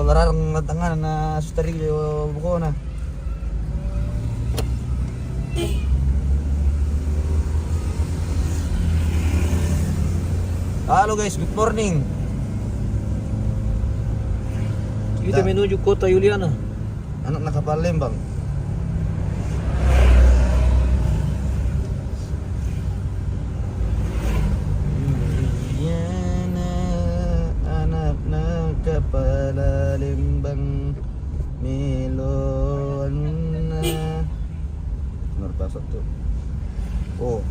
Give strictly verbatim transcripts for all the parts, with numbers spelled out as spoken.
Lararang na tanga na sutari ko buko na. Halo guys, good morning. Kita menuju kota Juliana. Anak na kapal Lembang. Juliana, anak na kapal Lembang. Melon na. Marpasok tu. Oh.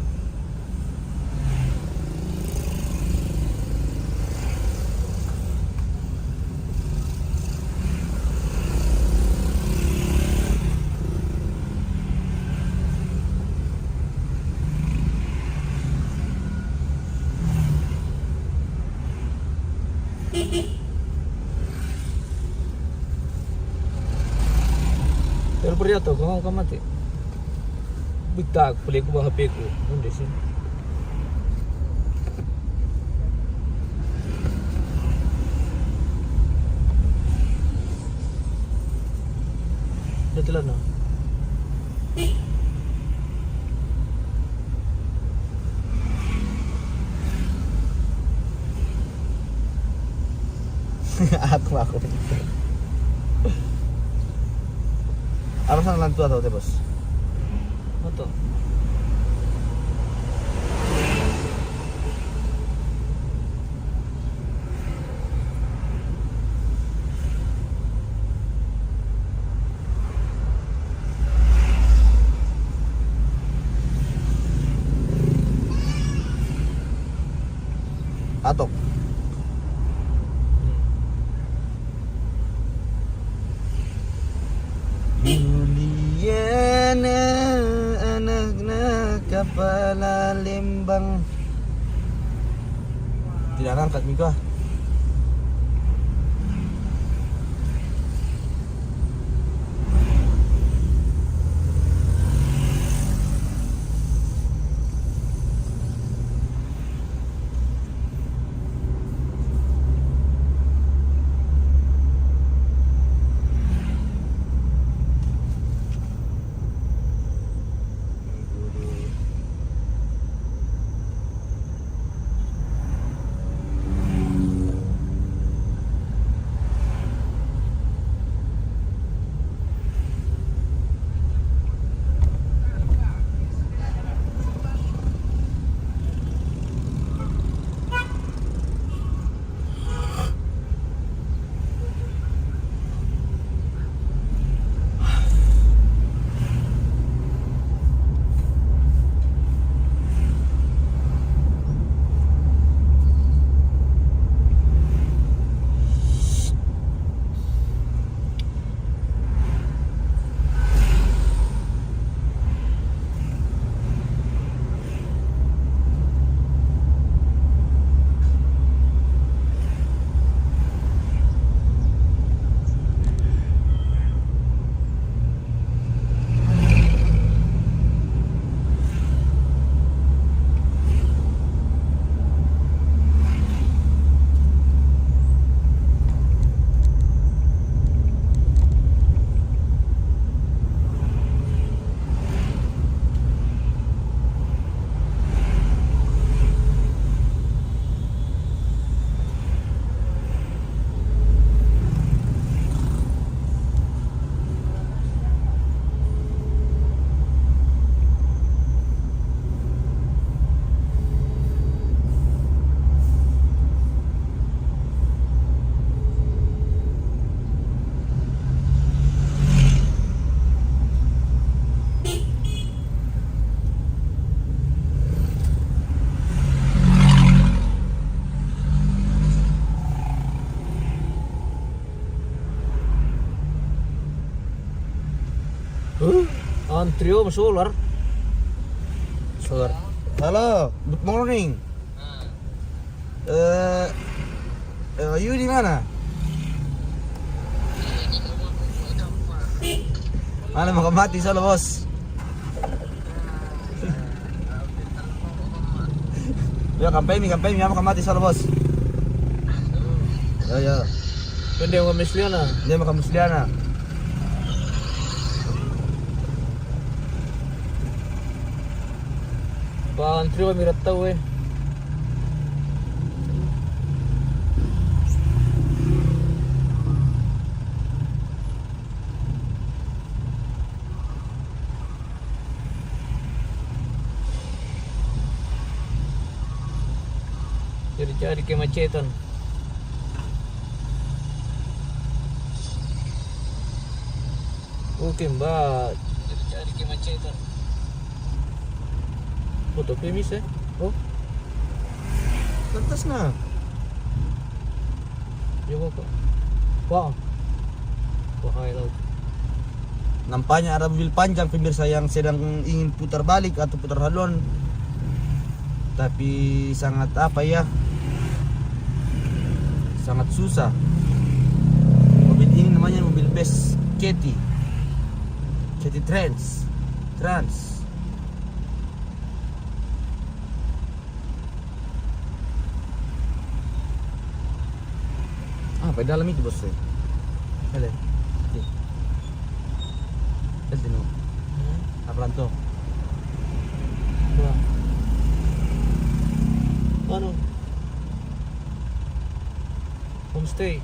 Pero peryato ko, ka mati. Bita ko pala ko ba H P ko. Hindi siya. Dito lang, no? Ako, ako. Aros ang lantua tau, te, boss. Ato. Atok. Juliana, anak na kapal Lembang. Tidak ngangkat, Mika. Huh? Antrio solar. Solar. Halo, good morning. Eh, eh, Yu di mana? Mana makamati sa labas? Yo, kampay mi, kampay mi, makamati sa labas. Yo, yo. Kan dia makan Musliana. Dia makan Musliana. Bang, terima mira tahu, eh. Jadi-jadi kemacetan. Oke, Mbak. Jadi-jadi kemacetan. Foto pemis, eh? Oh. Kertas, nah. Ya, Bapak. Wah. Wahai laut. Nampaknya ada mobil panjang, pemirsa, yang sedang ingin putar balik atau putar haluan. Tapi sangat apa ya? Sangat susah. Mobil ini namanya mobil bus Katy. Katy Trans. Trans. Ah, pai dalam itu, Bos. Ele. Iya. Ele, no. Hmm? Apa lanto? Dua. Anu. Homestay.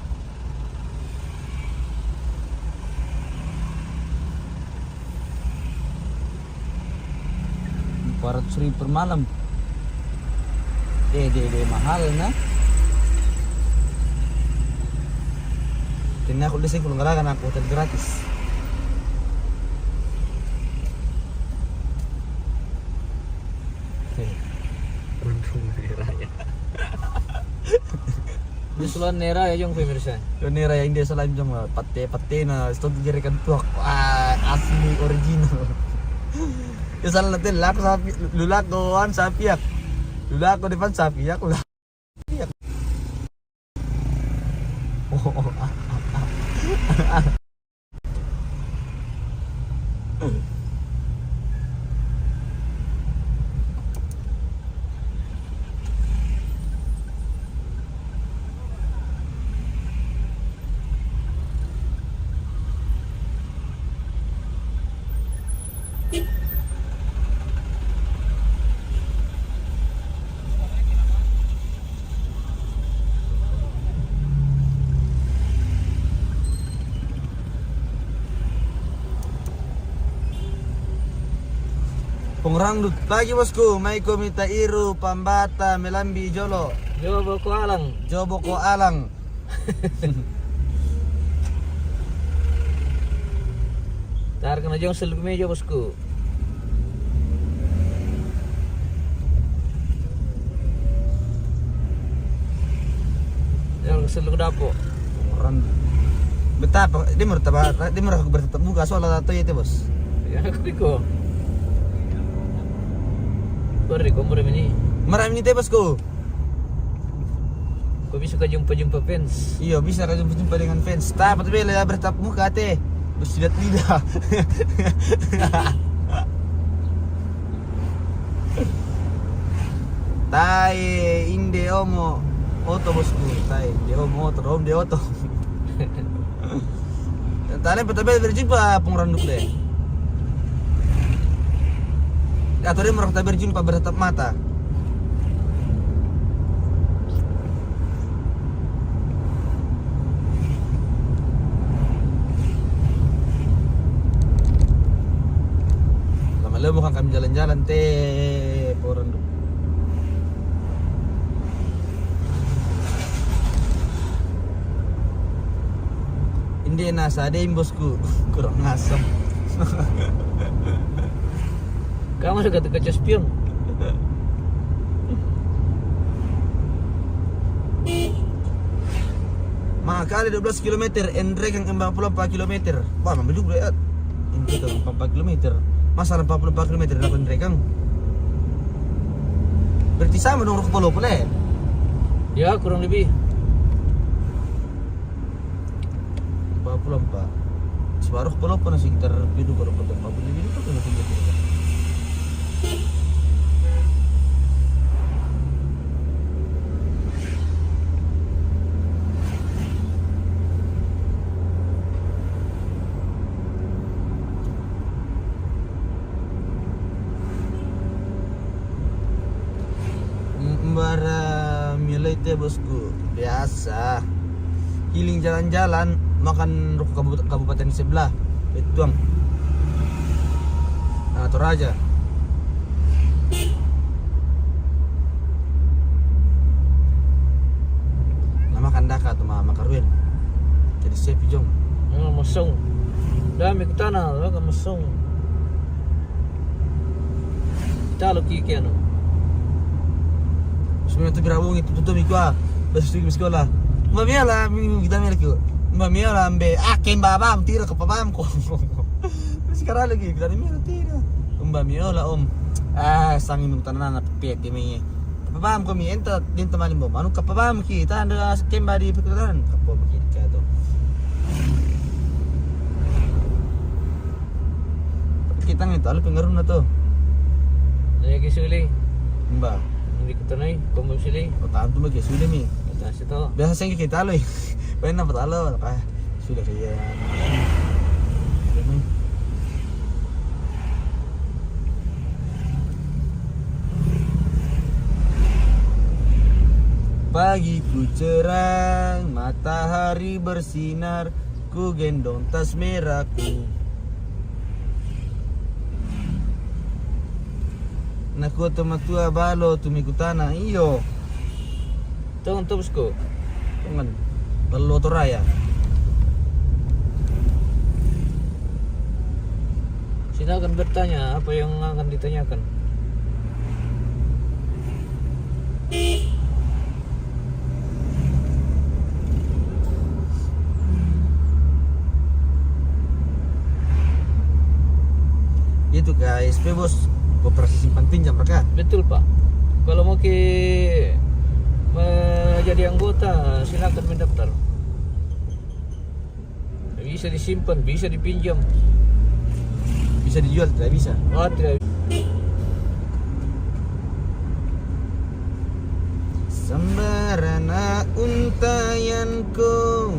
Empat ratus ribu per malam. Deh, deh, deh, mahal, nah. Kena aku desa, aku nggak akan aku hotel gratis. Hei. Untung merah ya. Di Selan Nera ya, jong pemirsa. Yo, Nera yang dia salah jong, pate, pate na, stop jerikan tuak. Wah, asli original. Ya, salah nanti lak sapi, lulak goan sapi ya. Lulak go depan sapi ya, lulak. Iya. Oh. Pung randut pagi, Bosku, mai ko mita iru pambata melambi jolo. Jobo ko alang. Jobo ko alang. Tar kena jong seluk meja, Bosku. Yang seluk dapo. Orang betapa, dia mau tetap, dia mau bertatap muka soal atau itu, Bos. Ya, aku iko. Beri ko murah ini. Murah ini teh, Bosku. Ko bisa ka jumpa-jumpa fans. Iyo, bisa ka jumpa-jumpa dengan fans. Tapi bela ya bertatap muka te. Bersilat lidah. Tai inde omo oto, Bosku. Tai inde omo oto, om de oto. Tale pertama berjumpa pung randuk de. Atau dia merasa berjumpa bertatap mata. Lama-lama bukan kami jalan-jalan te, pung randuk. Inde nasa deh, Bosku. Kurang asam. Kamu dekat-dekat spion. Makali dua belas kilometer, Enrekang empat puluh empat kilometer. Wah, mambil juga ya. Enrekang empat puluh empat kilometer. Masa empat puluh empat kilometer dapat Enrekang? Berarti sama dong, Rukpolo pula, ya? Ya, kurang lebih. Empat puluh empat. Separuh puluh pernah sekitar pintu, kalau kota empat puluh lima itu kan masih gitu. Ya, bosku, biasa. Healing jalan-jalan, makan ruko kabu-, kabupaten sebelah. Betuang. Nah, Toraja. Nah, makan daka tu, ma-, makan ruin. Jadi sepi, jong. Memang masong. Dami kutana, makan masong. Talo ki kiano. Sebenarnya tu berabung itu tutu mi kua. Bas tu mi sekolah. Mbak Mia lah, mi kita mi lagi. Mbak Mia lah, mbe. Ah, ken babam, tira ke babam ko. Sekarang lagi, kita mi tira. Mbak Mia lah, om. Ah, sang ini tanah anak peti mi. Kapabam ko mi, enta, din tamali mo. Manu kapabam ki, ta anda kemba di pikutan. Kapabam ki, kato. Kita ngi talo pengaruh na to. Naya ki suli. Mba. Hindi ko tanay, kumbo suli. O, tantu mo ki suli mi. Ito, sito. Biasa sengke kita lo, eh. Pwede na patalo, ka. Suli kaya. Pagi ku cerang, matahari bersinar, ku gendong tas merahku. Naku tu matua balo tu mi kutana, iyo. Tong, tong, bosku. Jangan. Lalu Toraya. Silakan bertanya apa yang akan ditanyakan. Itu guys, pe bos, koperasi simpan pinjam, raka. Betul, Pak. Kalau mau ki menjadi anggota, silakan mendaftar. Bisa disimpan, bisa dipinjam. Bisa dijual, tidak bisa. Oh, tidak. Sambarana untayan ko,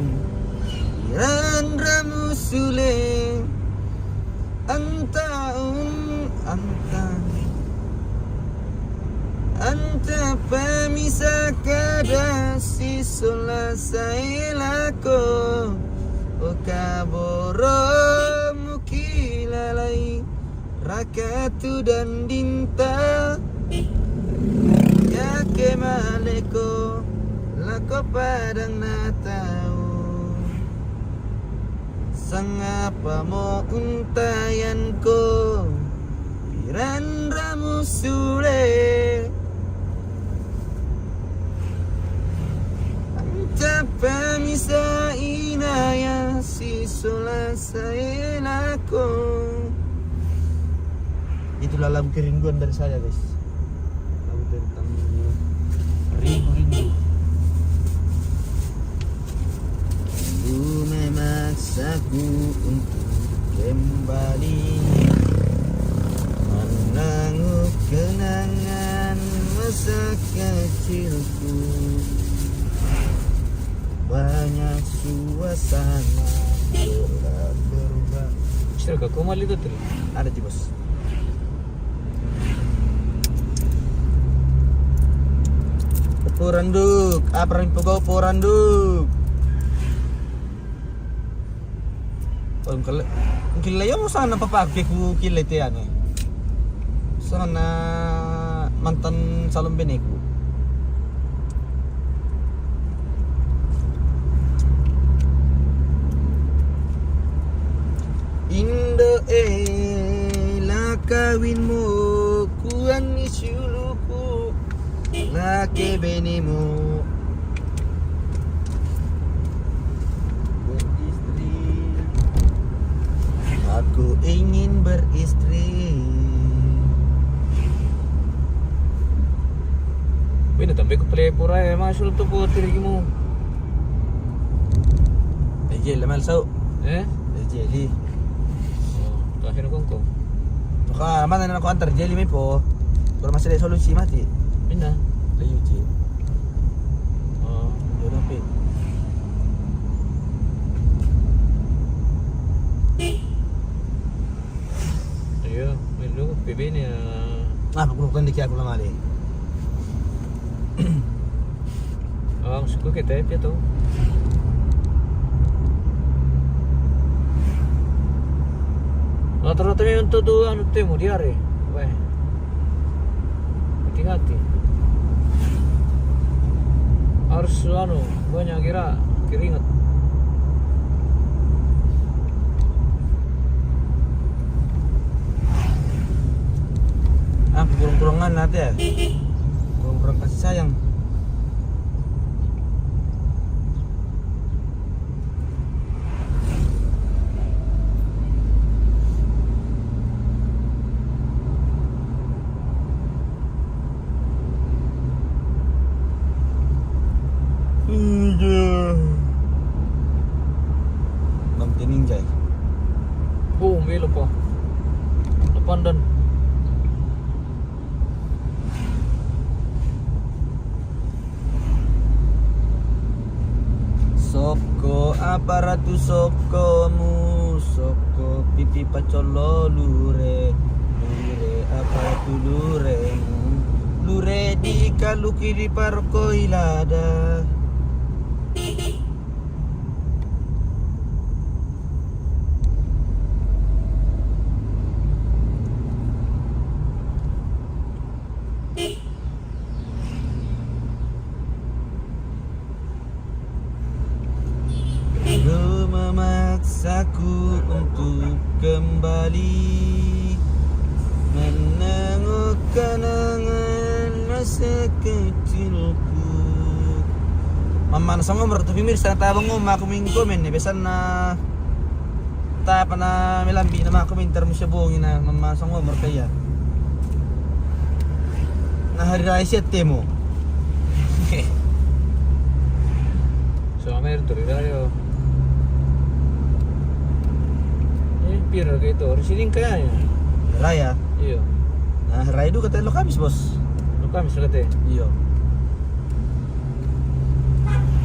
iran ramu sule, anta un, anta. Anta pamisa kada si sola saelako, o kaboro mukilalai. Rakatu dan dinta, ya kemaleko, lako padang natau. Sangapa mo untayan ko, piran ramu sule. Antapa misa inaya si sola saelako. Itulah lagu kerinduan dari saya, guys. Lagu tentang rindu-rindu. Ku memaksaku untuk kembali menengok kenangan masa kecilku. Banyak suasana telah berubah. Sira ka koma lito tiri. Ada ti, bos. Poranduk, apa rin pogau poranduk? Oh, kile, kile yo sana papake ku kile te ane. Sana mantan salon beneku. Indo e la kawin mo kuan ni suluku la ke bene mo. Beristri. Aku ingin beristri. Bina tambe ku pele pura e masul tu po tiri mo. Ejel mal sau. Eh? Ejeli. Oh, terakhir kongko. Maka mana na ko antar jeli mai po. Kalau masih ada solusi mati. Bina. Layu ci. Oh. Yo napi. Iyo, melu pibini. Ah, pagkurukan di kaya ko lang ali. Maksudku kita ya tuh. Rata-rata memang tuh, tuh anu temu diare. Weh. Hati-hati. Harus anu, banyak kira keringat. Ah, kurang-kurangan nanti ya. Kurang-kurang kasih sayang. Iya. Bang Tening jai. Oh, melo pa. Lapan dan. Soko apa ratu soko mu, soko pipi pacollo lure, lure apa ratu luremu, lure di kaluki di parkoi lada. Lu memaksaku untuk kembali menengok kenangan masa kecilku. Mamana songom ratu pimirsa, tabang ngom aku mingkomen nih besanna. Ta apa na melambi nama aku minta musia bongi na mamana songom ratu ya. Nah, hari raya siat temo. Selama itu hari raya. Ini pira kayak itu, hari Senin kayaknya. Raya. Iya. Nah, raya itu katanya lo Kamis, Bos. Lo Kamis katanya. Iya.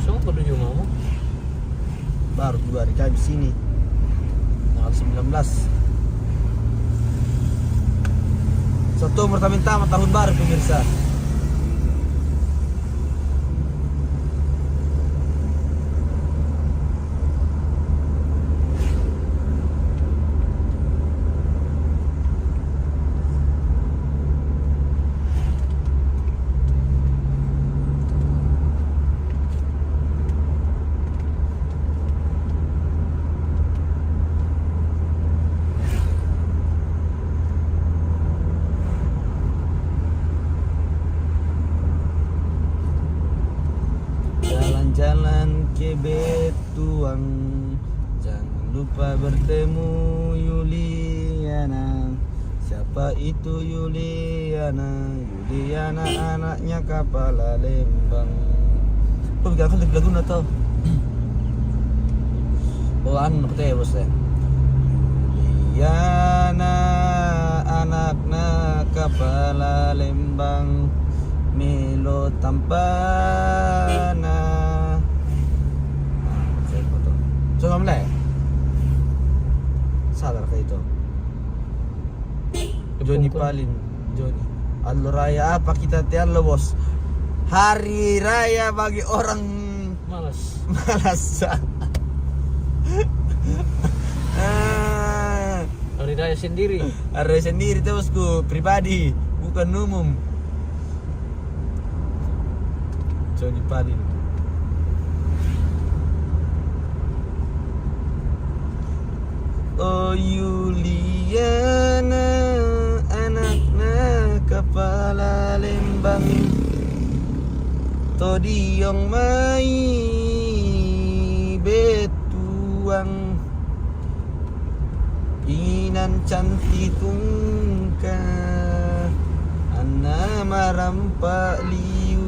Siapa dulu mama? Baru dua hari kami sini, tanggal sembilan belas. Satu pertama tahun baru, pemirsa. Jalan-jalan ke Betuang, jangan lupa bertemu Yuliana. Siapa itu Yuliana? Yuliana anaknya kepala Lembang. Kok bikin aku lagu tau? Oh, anu, kata ya, Bos, ya. Yuliana anaknya kepala Lembang, melo tampana. Nah, saya foto. Coba mulai. Sadar kayak itu. Joni Palin, Joni. Allo raya apa kita te allo, Bos? Hari raya bagi orang malas. Malas. Ah. Hari raya sendiri. Hari raya sendiri te, Bosku, pribadi, bukan umum. Joni Palin. Oh Yuliana, anakna kepala Lembang, todiong mai Betuang. Inan cantik tungka, anna marampa liu.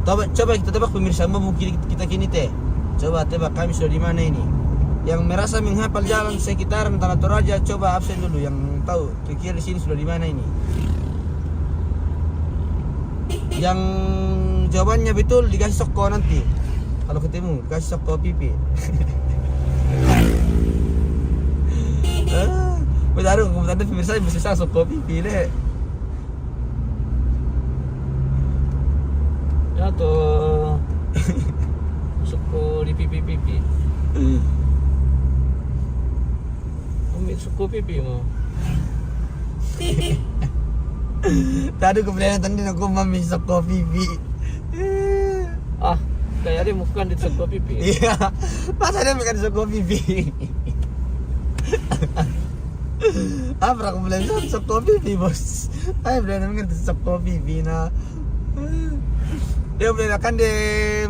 Coba, coba kita tebak, pemirsa, mau mungkin kita kini teh. Coba tebak kami sudah di mana ini. Yang merasa menghafal jalan sekitaran Tanah Toraja, coba absen dulu yang tahu. Kira-kira di sini sudah di mana ini? Yang jawabannya betul dikasih sokko nanti. Kalau ketemu, dikasih sokko pipi. Ah, benar, aku tadi pemirsa bisa sokko pipi, le. To sokko di pipi-pipi. Umi sokko pipi mo. Tadi ku bilang tadi aku mami sokko pipi. Ah, kayak dia bukan di sokko pipi. Iya. Masa dia bukan sokko pipi? Apa aku bilang sokko pipi, bos? Ayo bilang ngerti sokko pipi nah. Dia boleh kan de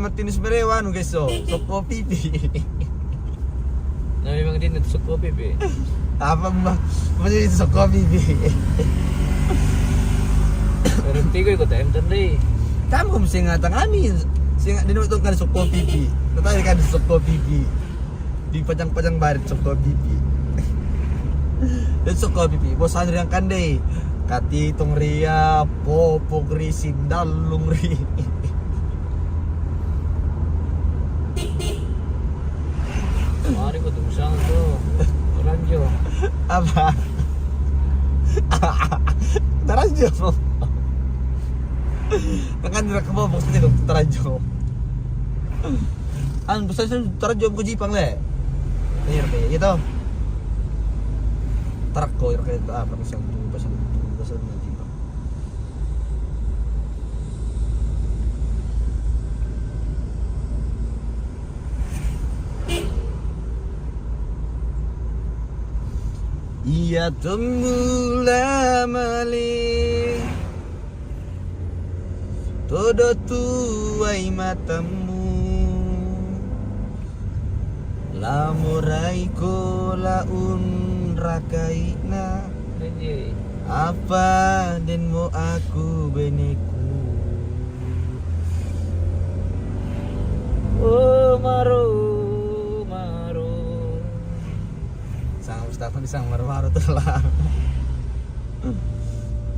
Martinus Merewa nu geso, sokko pipi. Nah, memang dia itu sokko pipi. Apa mbah? Masih itu sokko pipi. Berhenti gue ikut M T D. Kamu mesti ngata kami. Sing di nonton kan sokko pipi. Tetapi kan sokko pipi. Di pajang-pajang barit sokko pipi. Dan sokko pipi. Bosan riang kan deh. Kati tong ria, popok ri, sindalung ri. Mari ko tuh sang tuh. Ranjo. Apa? Taranjo. Kan direkam apa maksudnya dong taranjo? An besar sen taranjo ko Jipang le. Iya kayak gitu. Tarak ko kayak apa pesan tuh pesan tuh pesan Jipang. Iya temmula male todo tuai matammu. Lamoraiko la unrakaina. Apa denmo aku beneku. Oh maro maro. Sang Mustafa ni sang maro-maro tu lah.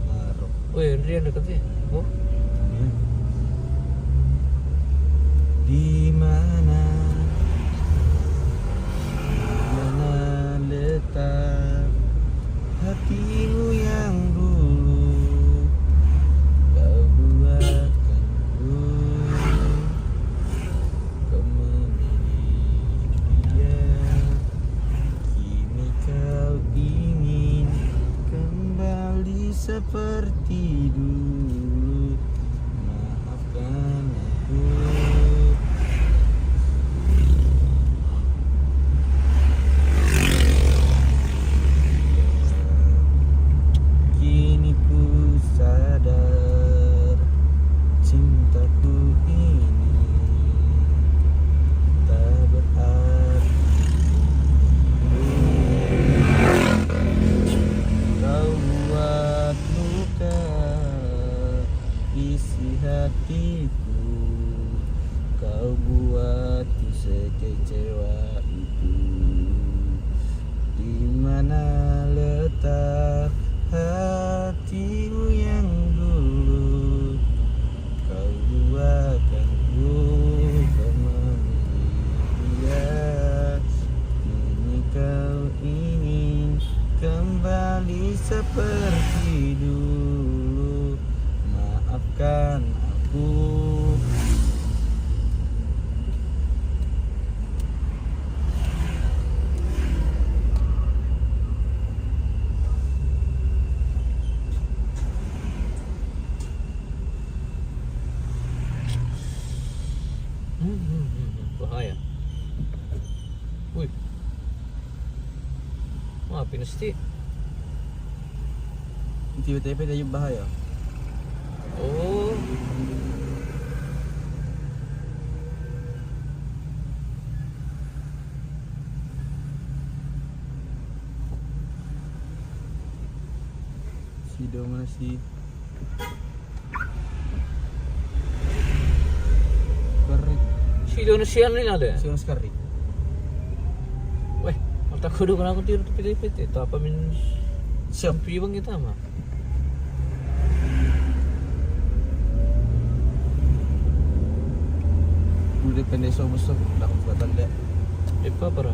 Maro. Weh, Rian dekat sih. Oh. Di mana, di mana letak hatimu yang dulu kau buatkan dulu. Kau memilih dia. Kini kau ingin kembali seperti dulu. Maafkan aku. Kini ku sadar cintaku ini tak berarti. Kau buat luka isi hatiku. Kau buatku sekecewa itu. Di mana letak hatimu yang dulu kau lupakan? Ku memilih dia. Kini kau ingin kembali seperti dulu. Maafkan aku. Hmm, hmm, hmm, hmm. Bahaya. Wih. Wah, pinasti. Tiba-tiba dia bahaya. Oh. Sido mana sih? Kari. Sido na siya nila de. Sido na sekari. Weh, mata kudu kenapa tiru tu P D P T? Itu apa min? Siap. Piwang kita mah. Udah pendek so besok dah kekuatan deh. Epa para.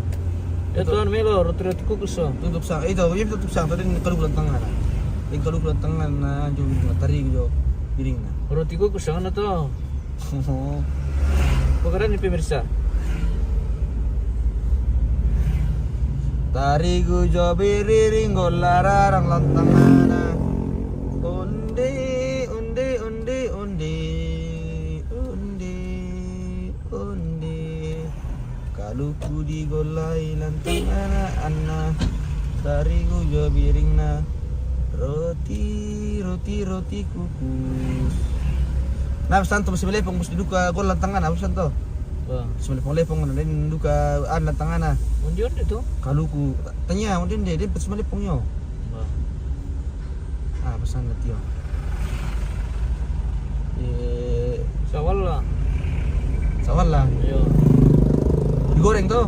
Ya Tuhan melo roti-roti kukus so. Tutup sang, itu ya tutup sang tadi kalau bulan tengah lah. Yang kalau bulan tengah nah jauh matahari jauh piring nah. Roti kukus sana tuh. Pakaran ni pemirsa. Tarigu jo biriring golla rarang lantangana. Undi, undi, undi, undi. Undi, undi. Kaluku di gollai lantangana anna. Tarigu jo biringna. Roti, roti, roti kukus. Nah, pesan tu masih melepong, mesti duka gol lantangana, pesan tu. Ba. Masih melepong-lepong, dan duka an lantangana. Undi-undi tu? Kaluku. Tanya, undi-undi, dia masih melepong yo. Ba. Ah, pesan lah, Tio. Eh, Sawalla. Sawalla. Iyo. Digoreng tu?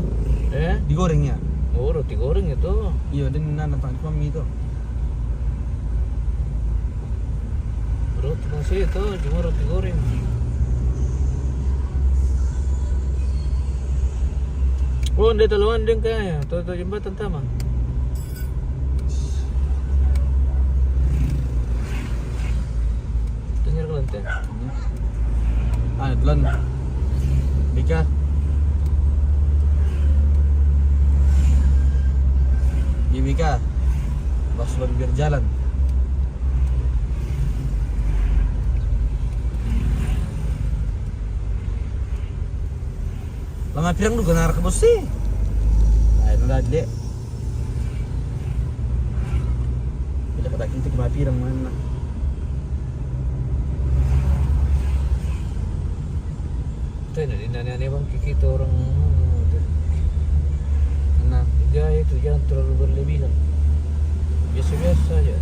Eh? Digoreng ya? Oh, roti goreng itu. Iyo, dan nana tang mami tu. Roti masih itu, cuma roti goreng. Oh, dia teluan dia kayaknya. Tu, tu jembatan tama. Tanya ke lantai. Ah, duluan. Bika. Di Bika. Pas duluan biar jalan. Lama pirang duga nara ke bos sih. Ayo, nara dek. Bila kata kita ke Bapirang mana? Tahu ini, ini aneh-aneh bang, kita orang, nah, ya itu jangan terlalu berlebihan. Biasa-biasa aja.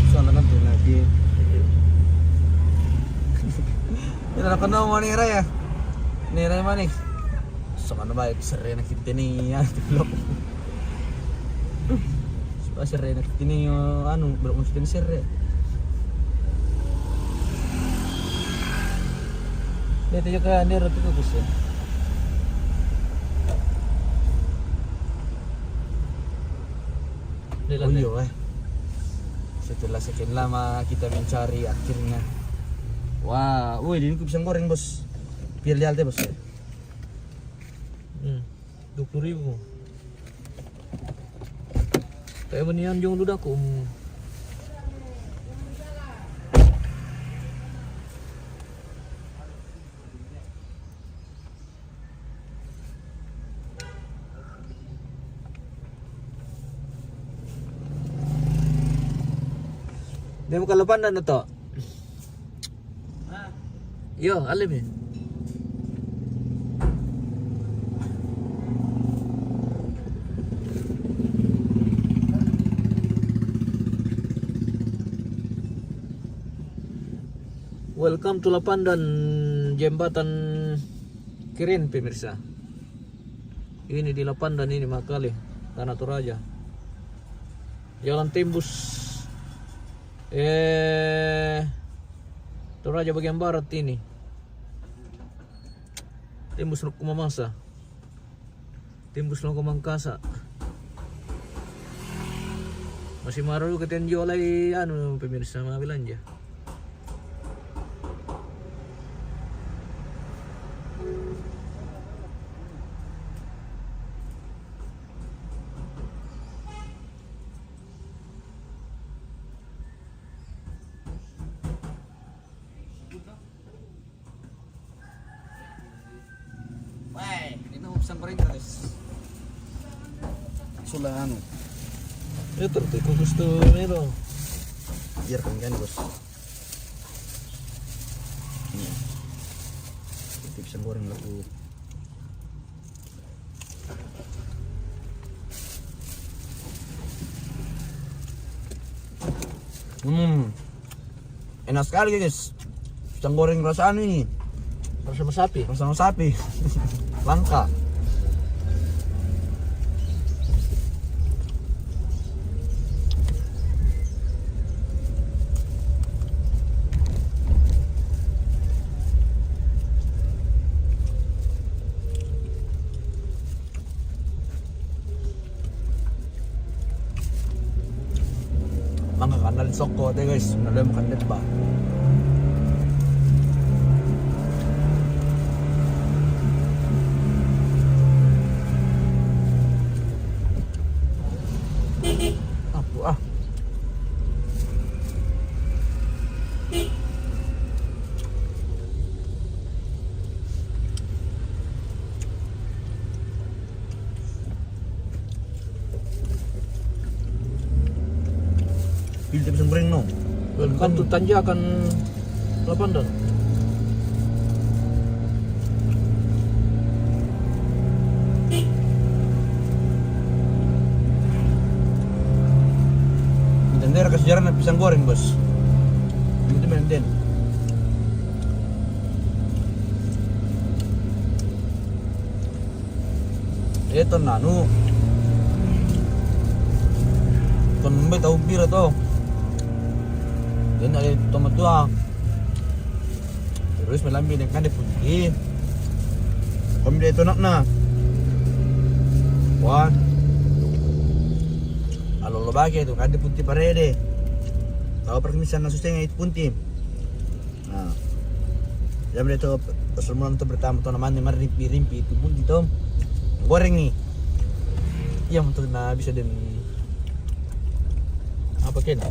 Soalnya nanti lagi. Iya. Ini anak kenal mana ya? Ini mana? Sama na baik, serre na kita ni, ya, di blok. Sudah serre na kita ni, eh, anu, blok mesti serre. Dia tu juga, dia roti kukus ya. Dia Oh, lantai. Iya, eh. Setelah sekian lama kita mencari, akhirnya. Wah, woi, ini pisang goreng, bos. Biar lihat deh, bos. Hmm, dua puluh ribu. Kayak benian jong ludaku. Hmm. Dia bukan lepan dan tu. Yo, alim ni. Welcome to Lapandan, jembatan keren, pemirsa. Ini di Lapandan ini, Makale, Tanah Toraja. Jalan tembus, eh, Toraja bagian barat ini. Tembus Rukku Mamasa. Tembus Loko Mangkasa. Masih maru keten jualai anu, pemirsa, ma belanja. Wah, ini urusan perintah, guys. Sudah anu. Itu tuh kukus tuh itu. Biarkan kan, bos. Ini. Itu pisang goreng laku. Hmm. Enak sekali, guys. Pisang goreng rasa anu ini. Rasa sapi. Rasa sapi. Langka. Mangka kanal soko te, guys, nalo makan deba. Kan tu tanjakan lapandan. Dendera ka sejarah na pisang goreng, bos. Itu main den. Eh, ton anu. Ton mbe tau pira to. Den ale to matua. Terus malambi dengan kande putih. Kami dia to nak na. Wah. Alo lo bage tu kande putih parede. Tau permisan na suseng itu putih. Nah, jam dia tu, pas malam tu pertama tu namanya mari rimpi-rimpi itu pun gitu. Goreng nih. Iya, betul, na bisa den apa ken?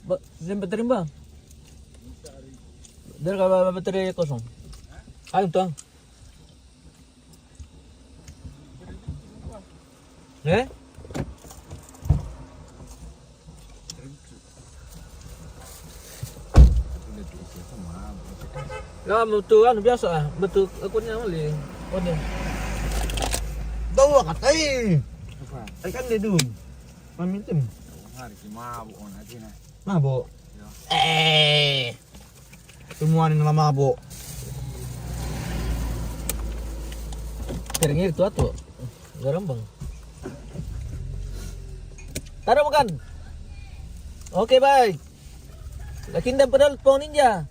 Ba, sempat terima. Dari kalau baterai kosong. Ayo tuh. Eh? Ya, betul anu biasa ah. Betul akunnya mali. Oh, dia. Tahu katai. Apa? Ai kan dia dum. Mami tim. Hari si mabuk on aja nah. Mabuk. Ya. Eh. Semua ni nama mabuk. Kering itu atu. Garam bang. Taruh makan. Oke, baik. Lakin dan pedal pong ninja.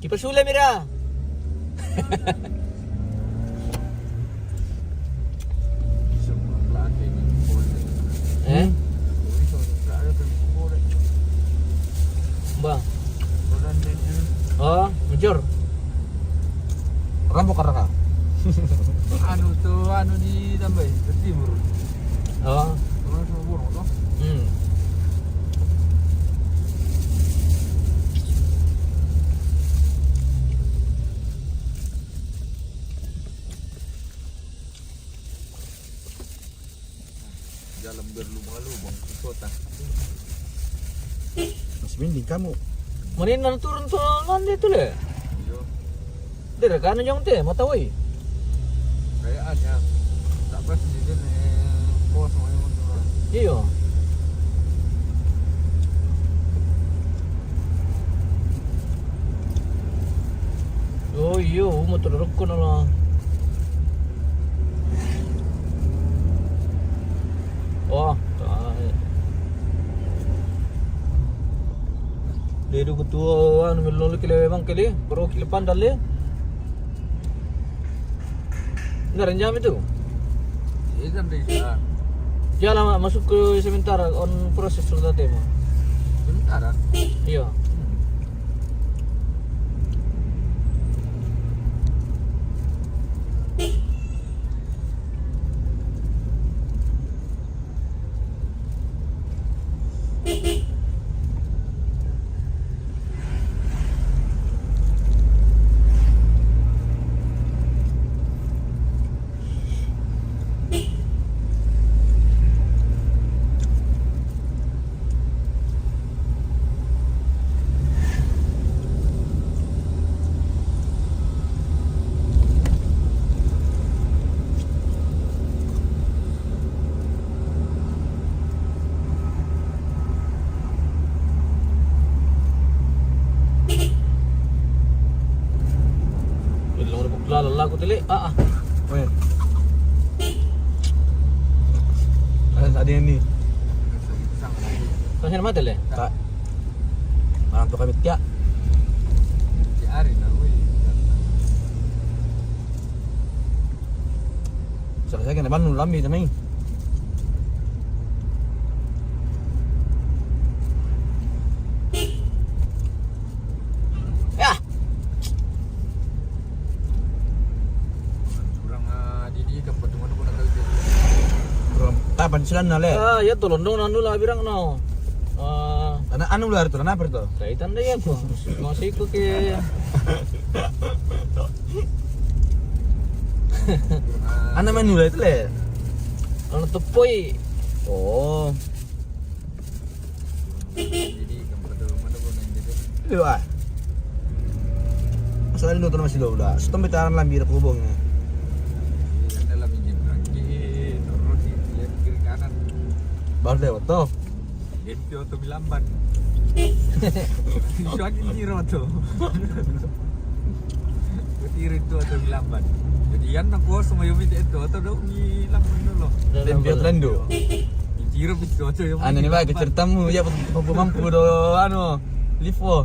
Kipas ulam ira. Eh? Ba. Oh, mujur. Rambo karaka. Anu tu, anu di tambai, ke timur. Oh. Orang sama burung tu. Hmm. Jalan berlubang-lubang di kota. Mas mending kamu. Mending turun tu nanti tu le. Iyo. Dere kan nyong te mata woi. Kayaknya tak pas di sini kosong yang turun. Iyo. Oh iyo, motor rokok nala. Oh, tahe. Dedu ketua anu melolo kile bang kile, bro kile pandale. Enggak ada jam itu. Iya, kan bisa. Ya lama masuk ke sementara on proses sudah tema. Sementara. Iya. Belum ada pukul lalu aku telik. Ah, ah. Weh. Ada tadi ni. Masih ada mata le? Tak. Nah, tu kami tiak. Tiak hari nak weh. Selesai kena bangun lambi tanai. Ya. Kurang, ah, di, di tempat rumah tu pun nak kerja. Kurang tapan silan na le. Ah, ya tolong dong nanu lah birang no. Ah, Ana, anu luar tu, kenapa tu? Kaitan dah ya ko. Masih ko ke. Ana main luar tu le. Ana tepoi. Oh. Jadi, kamu kata mana ko nang jadi? Lu ah. Masalah ini nonton masih dulu dah. Setom betaran lambi dah kubung. Iya, dalam izin kaki, turun di lihat kiri kanan. Baru lewat tu. Dia itu oto milamban. Suan ini roto. Kutiri itu oto milamban. Jadi yang nak kosong ayo minta itu oto dong milamban dulu. Dalam dia telandu. Kutiri itu oto yang anu ni baik ceritamu ya mampu mampu do anu lipo.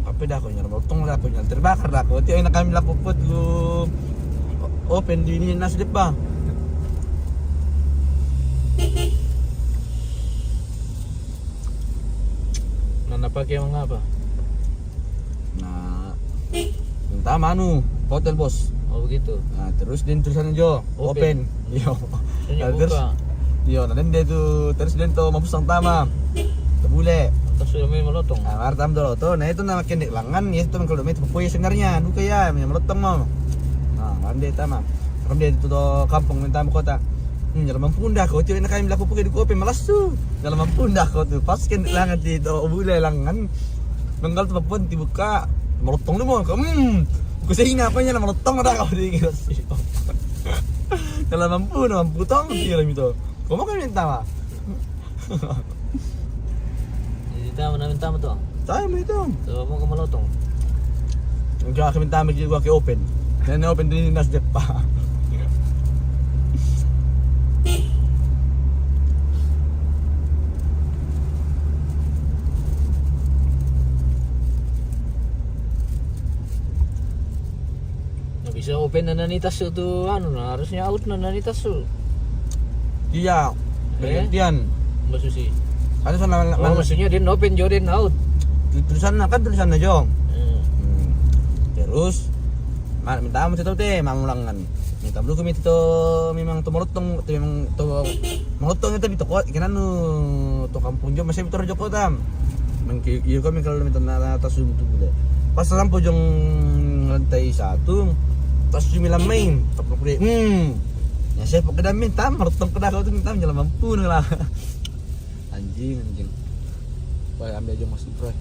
Apa dah ko nyala motong dah ko nyala terbakar dah ko. Tiap enak kami laku put lu open di ini nasi depan. Nah, na pake mangapa? Nah, minta manu hotel bos. Oh begitu. Nah, terus dia tulisan jo open. Open. Iyo. Nah, terus iyo, nah dia tu terus dia tu mampusang tama. Tabule. Terus sudah main malotong. Nah, martam dulu tu. Nah, itu nama kendek langan, ya itu kalau main tu sebenarnya. Duka ya, main malotong mau. Nah, mande tama. Kan dia tu kampung minta kota. Hmm, dalam mampu dah kau tu, nak kami laku pakai duku open malas tu. Dalam mampu dah kau tu. Pas kendek langan di tu bule langan. Nenggal tu pun dibuka, malotong tu mau. Hmm. Ku saya ingat apa nya malotong dah kau di. Kalau mampu, mampu tong dia lah itu. Kau mau kan minta mah. Jadi tamu, namin tamu to. Tamu itu. So, mau ke malotong. Enggak, kami tamu juga ke open. Dan open di Nas Depa. Nah, bisa open na nani tasu tu anu nah, harusnya out na nani tasu. Iya. Eh? Bergantian. Mbak Susi. Kan sana. Oh, maksudnya dia open, Jordan out. Tulisan kan tulisan aja. Hmm. Hmm. Terus ma-, minta mau tahu teh mau ulangan. Minta dulu kami tu memang tu malotong, tu memang tu malotong itu di toko, kena nu tu kampung jo masih betul Joko tam. Mengki iyo kami kalau minta na, na tasu tu bule. Pas sampai jong lantai satu, tasu milam main, tapuk dia. Hmm. Ya saya pakai dah minta, malotong kena kau tu minta jalan mampu lah. Anjing, anjing. Wah, ambil aja Mas Ibra.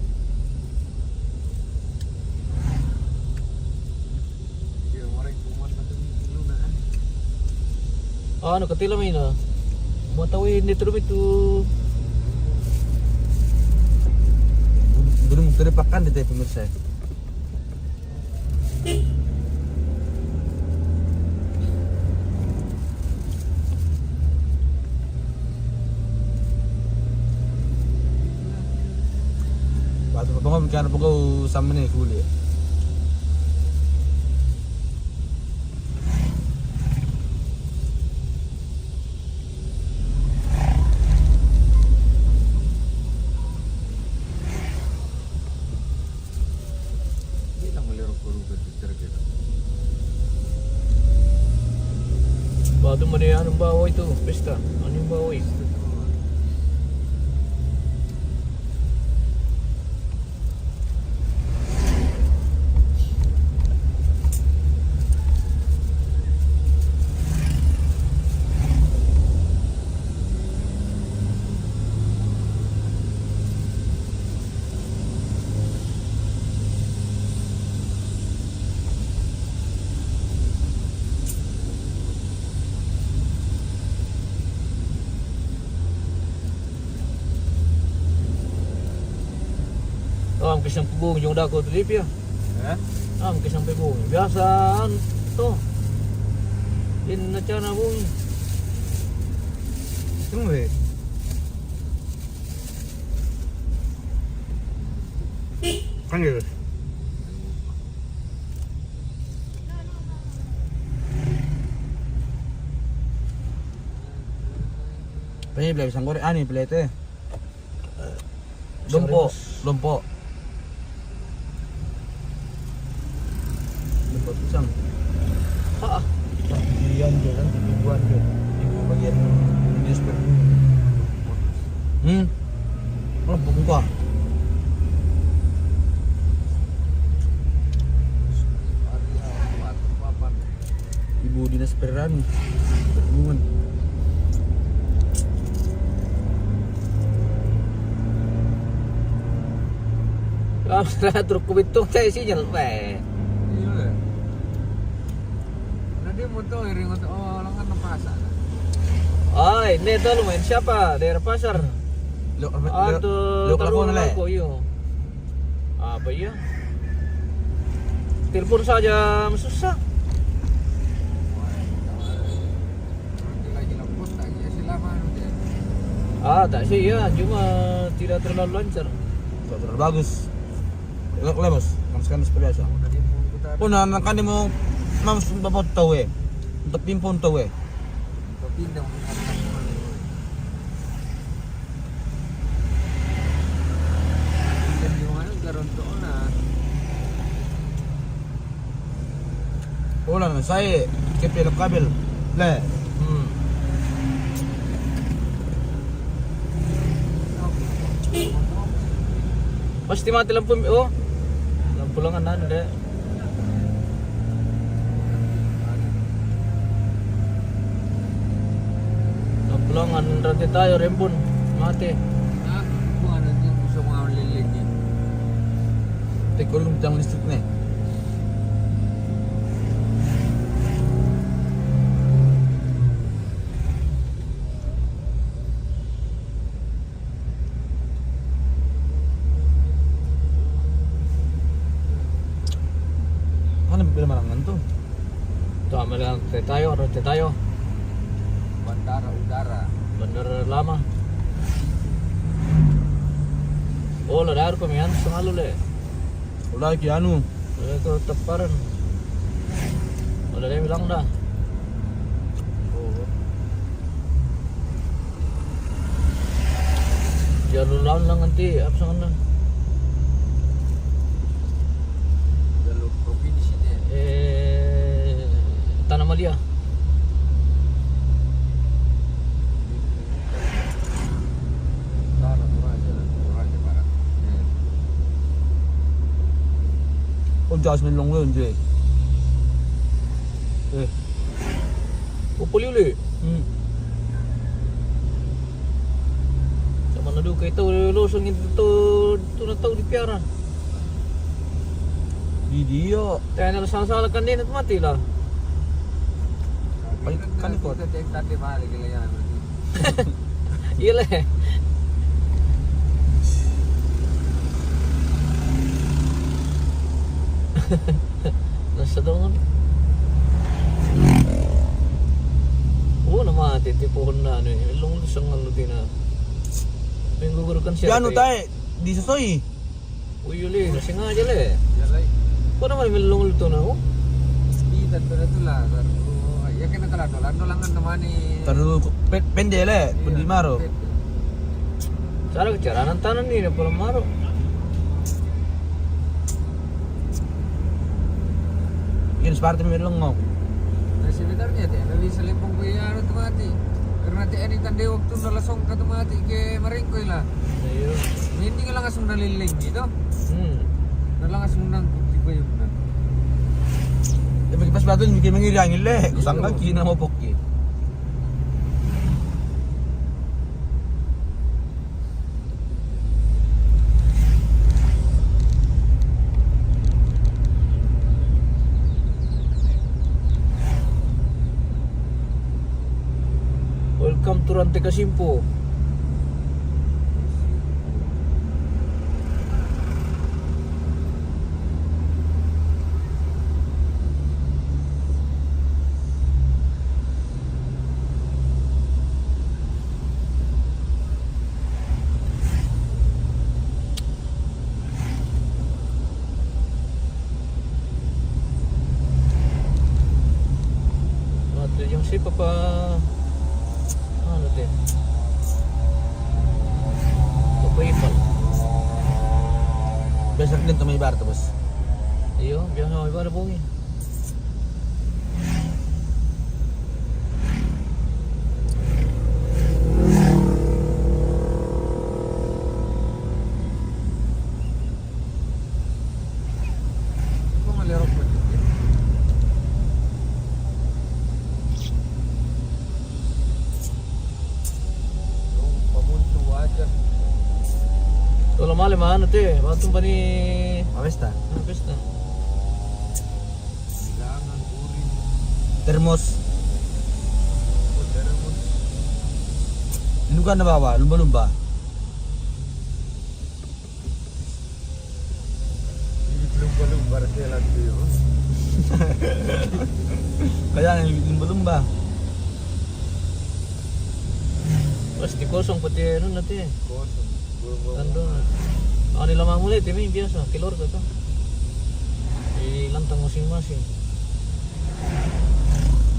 Anu, katilo mi na. Mau tahu ini terus itu. Belum terpakan di pemirsa. Waktu pengom kan pukul sama ni kulit. Batu mana yang anu bawa itu, pesta, anu bawa itu. Oh, ang kisang pubong yung dako trip ya. Eh? Ang kisang pubong. Biasa, ano to? Din na siya na bong. Ano eh? Ano yun? Pwede, bilang isang kore, ani, plete. Lompo, lompo. Lompo pisang. Ah, ah. Iyan dyan, ang tinibuan dyan. Ibu bagian ini Hmm. Ano, buka. Ibu dinas peranu. Perhubungan. Ah, truk kubit tuh, saya sinyal, weh. Iya, ya. Nanti mau tuh iring untuk, oh, lengan pasar. Ah, ini tuh lumayan siapa? Daerah pasar. Lo, lo, lo, lo, lo, iya. Apa iya? Telepon saja susah. Ah, tak sih ya, cuma tidak terlalu lancar. Tidak terlalu bagus. Lek lemos, kan sekarang seperti biasa. Oh, nah, kan dia mau, mau bapak tahu, eh. Untuk pimpun tahu, eh. Wala na saya, kepel kabel. Le. Hmm. Pasti mati lampu, oh. Lampu lengan anu, deh. Lampu lengan, rantai tayo, rembun. Mati. Nah, bukan ada yang bisa mengambil lagi. Tekulung tiang listrik nih. Mana bila marangan tuh? Tuh, ambil yang tetayo, ada tetayo. Bandara udara. Bandara lama. Oh, lah, dar ko mian semalu le. Udah ki anu. Udah ko teparan. Udah dia bilang dah. Oh. Jalur lawan lah nanti apa sana? Jalur provinsi dia. Eh, Tanah Malia. Utara, Toraja, Toraja Barat. Oh, jas melong lo nje. Eh. Upuli uli. Hmm. Sama na duka itu lo sungin itu tu na tau di piara. Di dia. Kaya na salah-salah kan dia nanti mati lah. Ay, kan ikot. Kita cek tadi balik lagi. Iya le. Nasa doon. Oo naman, titipuhon na ano eh. Ilong sa ngalo din na. Yung gugulukan siya. Di ano tayo, di sa soy. Uy, uli, nasinga aja le. Iya, lai. Kok naman may lulungul to na, oh? Di, tanto na to la. Tar-, oh, iya, kena tala, dolan, dolangan naman eh. Taru pe-, pende le, iya, pende maro. Pende. Sala keceranan tanan ni, na pala maro. Yan, seperti may lulungul. Na sebenarnya, te, na bisa lempong ko iya, ano, tumati. Karena te, ini tande waktu na lasong ka tumati ke maringkoy la. Iya. Hindi nga lang asong naliling gitu. Hmm. Na lang asong nang kuti ko yun na. Ya, magpas ba ito, hindi kayo mangiriangin le. Kusang ka, kina mo pokki. Welcome to Rante Kasimpo. Ate, yung si Papa, ano din? Papa Ipal. Biasa rin ito may bar, tapos. Iyo, biasa may bar, bungi. Kalau malam mana teh? Batu pani. Pesta. Ah, pesta. Termos. Ini kan ada bawa lumba-lumba. Ini lumba-lumba, ada lagi. Kayaknya lumba-lumba. Pasti kosong peti anu nanti. Kosong. Anu. Ah, di lama mulai timi biasa keluarga tuh. Di lantang masing-masing.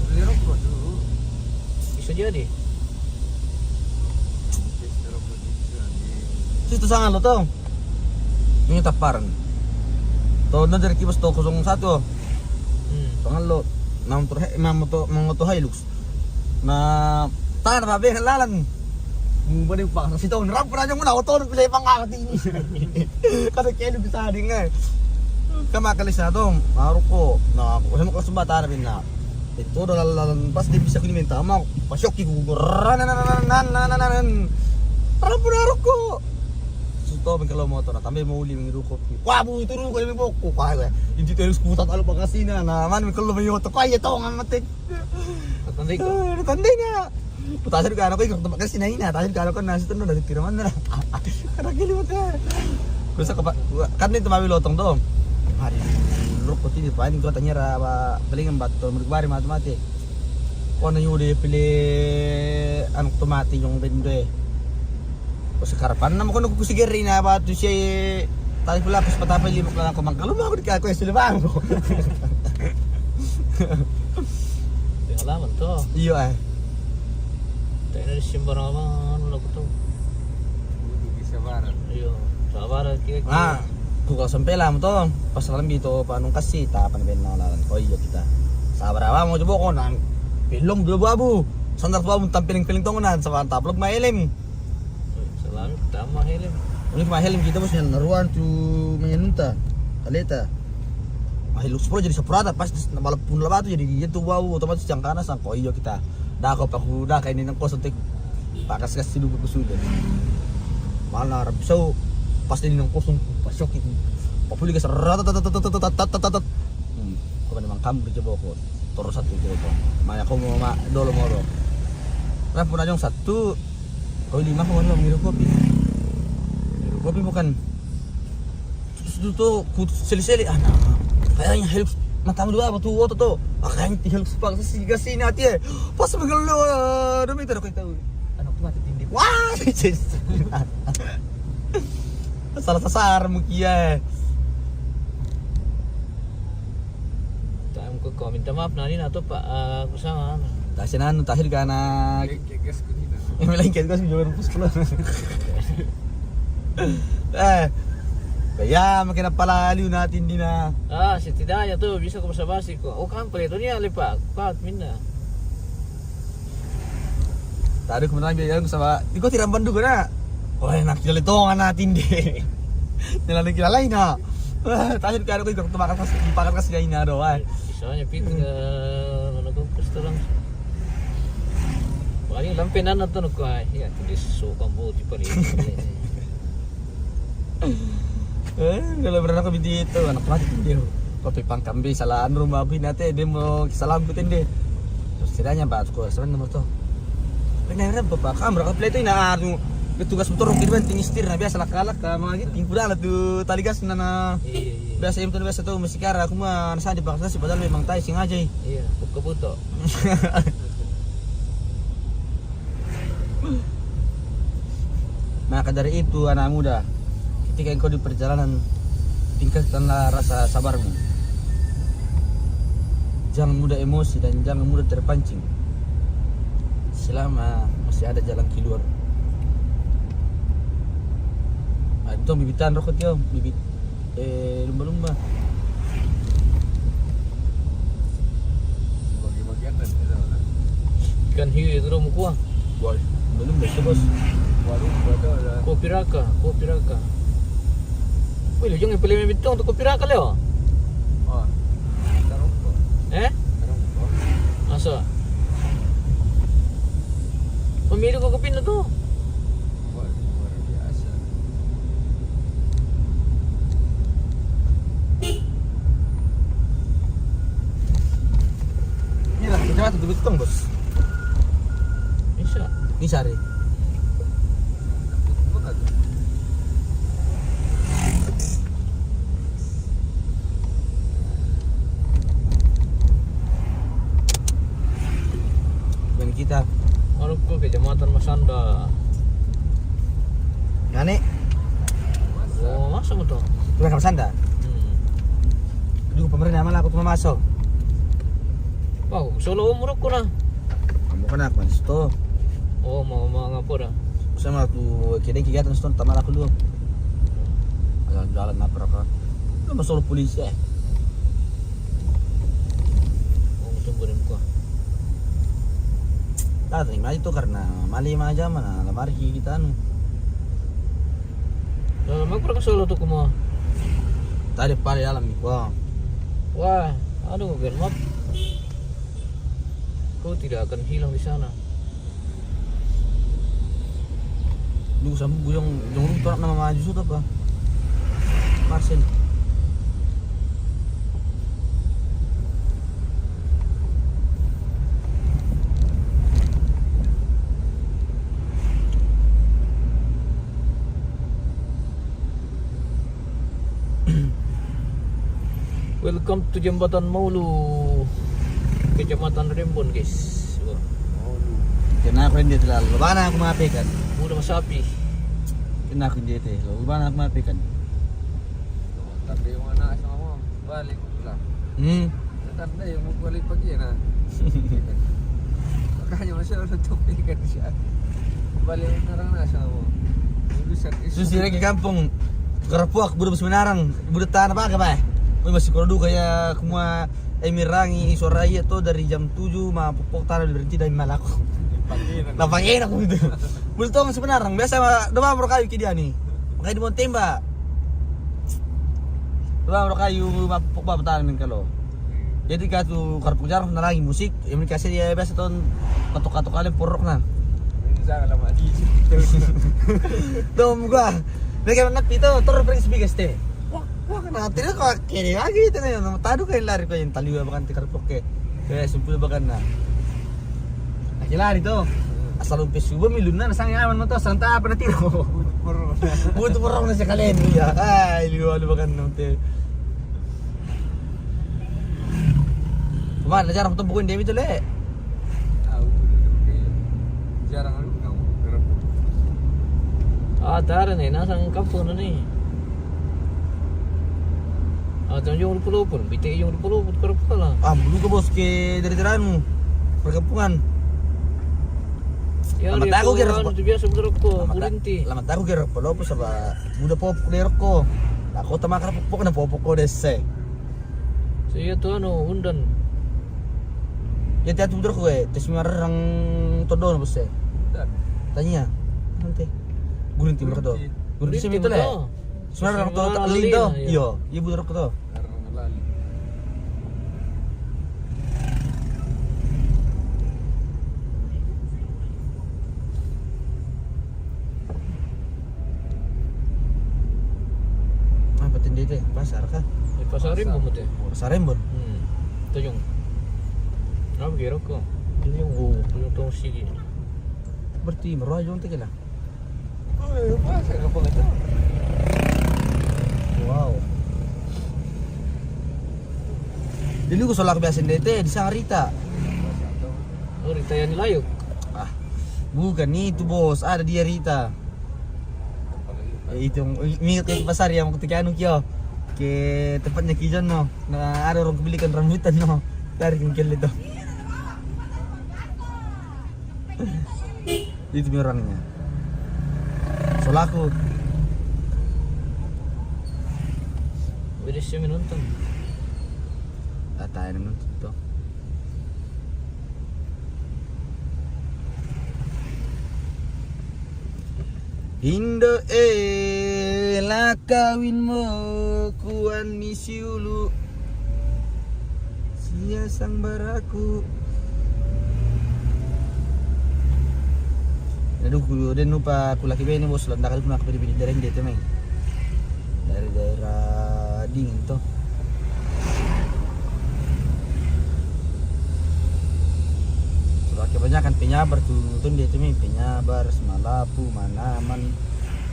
Beli rokok dulu. Bisa jadi. Terus tu sangat lo tong. Ini taparan. Tong dari kibas to kosong satu. Hmm. Tangan lo. Nam terhe mam to mang to Hilux. Na tana ba be lalan. Mu bani pa si tong rap raja mu na oto pile pangati. Kada kelu bisa dinga. Kama kali sa tong. Maruko. Na ko sama kelas batara bina. Itu udah lalan pas dia bisa kini minta mau pasok ki gugur. Rampun aroko. Suto mi kalau motor na tambe mau uli mi ruko. Wah bu itu ruko mi boko. Wah ini terus kutat alu pakasina. Na man mi kalau mi oto kaya tong amatik. Tanding ko. Tanding ya. Putasir ka ano ko ikut tempat kasina ina. Tasir ka ano ko nasi tendo dari kira mana. Kada kili mata. Kusa kapa kan itu mawi lotong to. Hari roko tini paling kota nyera ba paling empat to mudik bari mati mati. Kona yudi pili anu to mati yung bende. Kusa karapan nama kono kusi geri na ba tu si tali pula kus patapa lima kala ko mangkalu ma ko di ka ko sila ba ko. Pengalaman to. Iyo ay. Tayo na di simbarang anu lagu to. Kudu bisa barang. Iyo, sabar kira-kira. Ah, ku kalau sampai lah to, pas lambi to panung kasih ta pan ben na lalan. Oh iyo kita. Sabar apa mau coba ko nang. Belum dua babu. Sandar babu tampiling-piling tongonan sama taplok ma helm. Salam tama helm. Ini ma helm kita bos yang naruan tu menunta. Kaleta. Hilux Pro jadi sapurata pas na balap pun labatu jadi dia tu babu otomatis jangkana sangko iyo kita. Dah kau paku dah kayak ini nang kosong tek. Pakas kas sidu ku sudah. Mana rap sau pas ini nang kosong pasok itu. Papuli gas rata tata tata tata tata tata. Hmm, kau memang kamu kerja boko. Terus satu itu kau. Mana kau mau ma dolo moro. Rap pun aja satu. Kau lima kau mana ngiru kopi. Ngiru kopi bukan. Sudah tu ku seli-seli anak. Kayaknya help matamu dua apa tu oto tu. Makanya ti help sepak sesi kasih nanti eh. Pas begel lo demi tidak kau tahu. Anak tu mati tindih. Wah, salah sasaran mungkin ya. Tam ko ko minta maaf nani na to pa aku sama. Tasin anu tahir kana. Lengket gas ko dito. Lengket gas ko jual pus pulo. Eh. Kaya makin pala aliw natin din na. Ah, setidaknya tuh bisa ko basa-basi ko. Oh, kan pala itu niya lipa. Kuat minna. Tadi kemudian biar jalan sama. Iko tidak bandu kana. Oh, enak jalan itu ngana tindi. Jalan lagi lain na. Tahir kaya ko iko tumakas pakat kas jain na do ay. Soalnya pit ke mana ko restoran. Paling lampe nana to no ko ay. Ya, tindi so kambo di pali. Eh, kalau berapa ko bidi itu anak mati tindi. Kopi pangkambi salaan rumah aku inate dia mau salam ku tindi. Terus kiranya ba ko saban nomor to. Kena rem papa kam raka play to ina anu. Tugas motor kiri ban tinggi setir na biasa laka-laka mangagi tingkudala tu tali gas nana. Iya iya. Biasa itu biasa tuh mesti kara aku mah nasa dipaksa sih padahal memang tai sing aja. Iya, buka buto. Maka dari itu anak muda, ketika engkau di perjalanan, tingkatkanlah rasa sabarmu. Jangan mudah emosi dan jangan mudah terpancing. Selama masih ada jalan keluar. Ah, itu bibitan rokok tio, bibit eh lumba-lumba. Bagi-bagian dan itu lah. Ikan hiu itu dong kuah. Wah, belum bisa bos. Waduh, betul lah. Kopi raka, kopi raka. Wih, lu jangan pilih bitong tu kopi raka leo. Oh, taruh kok. Eh? Taruh kok. Masa? Pemilik kok kopi tu? Wah, luar biasa. Tong, Bos. Bisa. Bisa, Ri. Dan kita. Kalau ke Kecamatan Masanda. Nane? Oh, masa betul? Bukan Masanda. Hmm. Dulu pemerintah malah aku cuma masuk. Wow, solo umur aku nah. Kamu kena aku main situ. Oh, mau mau ngapa dah? Sama aku kira kegiatan situ, tak malah aku dulu. Jalan-jalan apa, Raka? Lu masuk polisi, eh. Oh, tunggu deh, muka. Tak terima itu karena mali aja mana lamari kita anu. Dalam aku rasa solo tuh kuma. Tadi pada dalam nih, wah. Wah, aduh, gelap. Kau tidak akan hilang di sana. Duh, sama gue yang, yang lu tolak nama maju sudah apa? Marcel. Welcome to Jembatan Maulu, Kecamatan Rembon, guys. Wah. Kena aku yang dia terlalu. Mana aku maafkan? Udah masapi. Kena aku yang dia teh. Lalu mana aku maafkan? Tapi mana sama balik pulang. Hmm. Kan dia yang mau balik pagi ya, nah. Makanya masih orang topik kan siya. Balik orang nasa mo. Lulusan Terus di lagi kampung. Karapuak, budak masih menarang, budak tanah apa apa? Gue masih kalau duka ya, kuma Emirangi suara iya tuh dari jam tujuh mah pupuk tanah berhenti dari malaku. Pagi. Nah, pagi enak gitu. Budak tuh masih menarang, biasa mah doang bro kayu ki dia nih. Makanya di mau tembak. Doang bro kayu mah pupuk tanah nih kalau. Jadi katu karpuk jarang na lagi musik, yang dikasih dia biasa ton katok-katok kali porok na. Ini saya lama di situ. Dom gua. Dia kayak anak itu terus pergi speaker ste. Wah, wah, kena hati dia kok kiri lagi itu nih. Nama tadu kayak lari kau yang tali bahkan tikar poke. Kayak sumpul bahkan na. Lagi lari tuh. Asal umpe subuh miluna na sang aman motor sang tak apa nanti. Butuh porok na sekalian iya. Ah, ini lu bahkan nanti. Mana jarang tuh bukan dia itu le. Tahu, jarang aku tahu. Ah, tara nih, nasang kampung na nih. Ah, tang yung pulo pun, bite yung pulo pun kerap kala. Ah, bulu ke bos ke dari teranu perkampungan. Ya, lama dia tahu kira anu tuh biasa berapa bulinti. Lama tahu kira pulo apa sama Buda popok de rokko. Nah, kota makar popok na popok ko desse. Saya tuh anu undan. Ya tiap tuh rokko eh, tes marang todo na bose. Tanya. Nanti. Gurun timur to. Gurun sini to le. Semarang to lindo. Iyo, iyo buda rokko to. Apa tenda itu? Pasar kah? Di pasar Rimbun itu. Pasar Rimbun. Hmm. Tuyung. Apa kira kok? Tuyung, oh, tuyung tong sigi. Berarti meruah jong tadi lah. Wow. Jadi gue soal biasa D T di Sangarita. Oh, Rita yang layu. Ah, bukan itu bos, ada dia Rita. Eh, itu yang ingat ke pasar yang waktu ke anu kio. Ke tempatnya Kijon no. Nah, ada orang kebelikan rambutan no. Dari kengkel itu. Itu orangnya. Solaku. Wede sih menonton. Kata yang menonton tuh. Indo e la kawin mo kuan ni siulu. Sia sang baraku. Aduh, ku den lupa ku laki bene bos, landa kali ku nak beli beli dereng dia temeng. Dari daerah dingin tuh. Kebanyakan penyabar tu, tu dia tu mi penyabar, semalapu, manaman,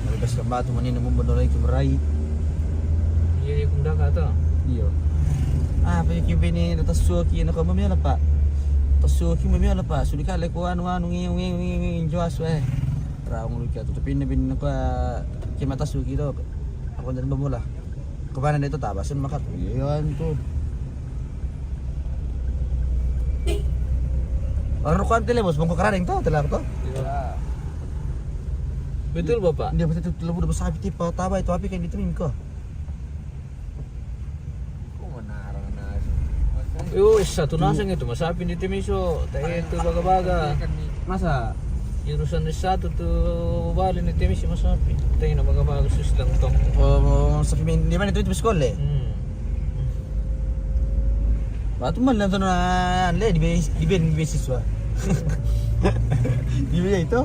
malibas kambatu, manina mumba nolai tu merai. Iya, iya, kundaka tu. Iyo. Ah, apa ki bini da tasuki na ko mamela pa. Tasuki mamela pa. Sudi kale ko anu, anu, ngi, ngi, ngi, ngi, joas, eh. Raung lu kia tu, tapi ini bini ko kima tasuki tu. Aku dari bamula. Kemana dia tu tabasun makat. Iya, tu. Orang rukuan tele bos, bongko keradeng tu, tele apa tu? Iya. Betul, Bapak? Dia betul tu, lebu dah besapi tipa, taba itu api kan ditemin ko. Ko manarang nasi. Yo, satu nasang itu, masapi di temiso, tak itu baga-baga. Masa? Jurusan S satu tu bali ni temisi masapi. Tak ini baga-baga sus lang tong. Oh, sapi main di mana tu, itu sekolah? Hmm. Batu mana tu na le di ben, di ben beasiswa. Di ben itu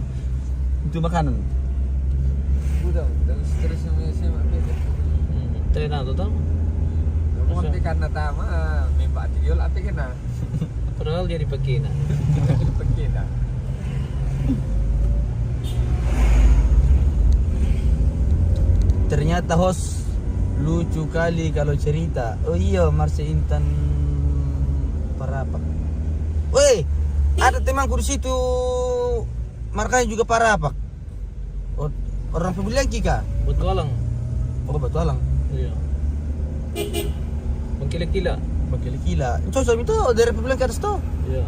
untuk makanan. Udah, udah stres sama SMA beda. Hmm, tena tu tau. Tapi karena tama, memang tiga lah, tapi kena. Padahal dia dipakina. Dipakina. Ternyata host lucu kali kalau cerita. Oh iya, Marse Intan Parapak. Woi, ada temanku di situ, markanya juga Parapak. Oh, orang Pebulian kika? Batualang. Oh, Batualang. Iya. Bangkila-kila. Bangkila-kila. Cocok itu dari Pebulian ke atas tuh. Iya.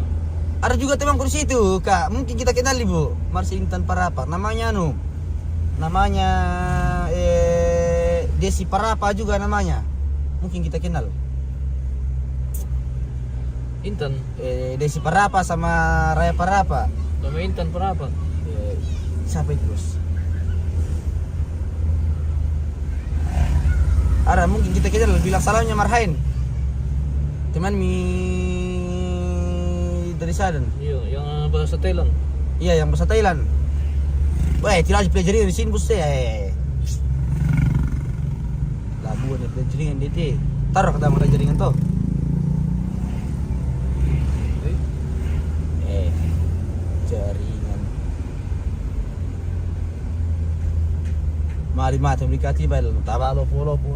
Ada juga temanku di situ, Kak. Mungkin kita kenal, Ibu. Marsi Intan Parapa. Namanya anu. Namanya eh Desi Parapa juga namanya. Mungkin kita kenal. Intan. Eh, Desi Parapa sama Raya Parapa. Sama Intan Parapa. Eh, siapa itu, Bos? Ada mungkin kita kejar, bilang salamnya Marhain. Teman mi dari Sadan. Iya, yang bahasa Thailand. Iya, yang bahasa Thailand. Weh, tidak ada pelajari di sini, Bos, eh. Labuan ada jaringan D T. Taruh kata ada jaringan tuh. Eh, jaringan. Mari mati beli kati bal, taba lopo lopo.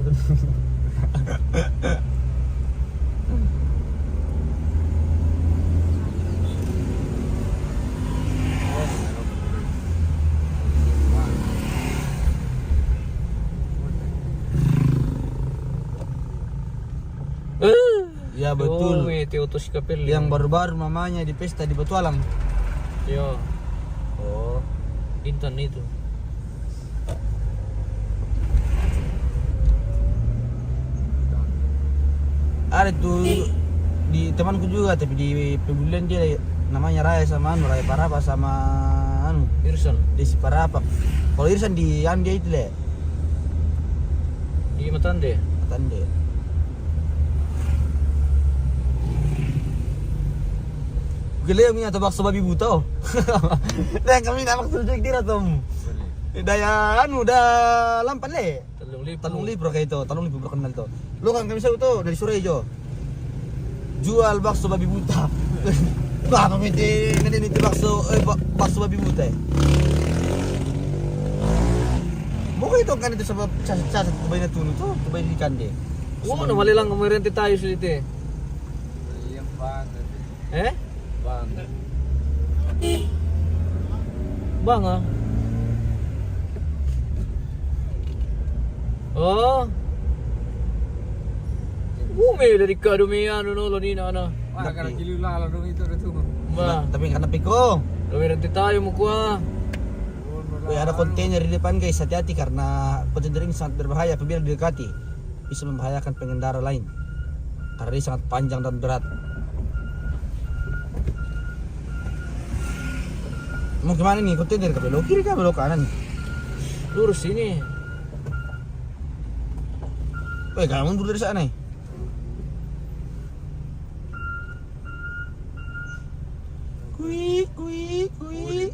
Ya, betul. Yang baru-baru mamanya di pesta di Batualang. Yo. Oh. Intan itu. Ada tuh di temanku juga, tapi di Pebulian dia namanya Raya sama anu, Raya Parapa sama anu, Irsan. Desi Parapa. Kalau Irsan di anu dia itu le. Di Matande. Matande. Gele punya atau bakso babi buta. Dan kami nak bakso juga kira tuh. Daya anu dah lampan le. Talung lipu. Talung lipu kayak itu, talung lipu berkenal tuh. Lu kan kami tahu tuh dari Surabaya. Jual bakso babi buta. Bah, pamiti nanti nanti bakso eh ba- bakso babi buta. Eh. Bukan itu kan itu sebab cacat cacat kebanyakan tuh tuh kebanyakan ikan deh. Wah, nama lelang kemarin teh tayo sih teh. Iya, Bang. Eh? Bang. Bang, ah. Oh. Bumi dari kadumi anu no lo ni na na. Wah, karena kilu lala dong itu ada tuh. Ba. Tapi karena piko. Lo berhenti tayo mo kuha. Wih, ada kontainer di depan, guys, hati-hati karena kontainer ini sangat berbahaya apabila didekati. Bisa membahayakan pengendara lain karena dia sangat panjang dan berat. Mau gimana nih? Ikutin dari ke belok kiri kah, belok kanan? Lurus sini. Weh, jangan mundur dari sana nih. Kui, kui, kui.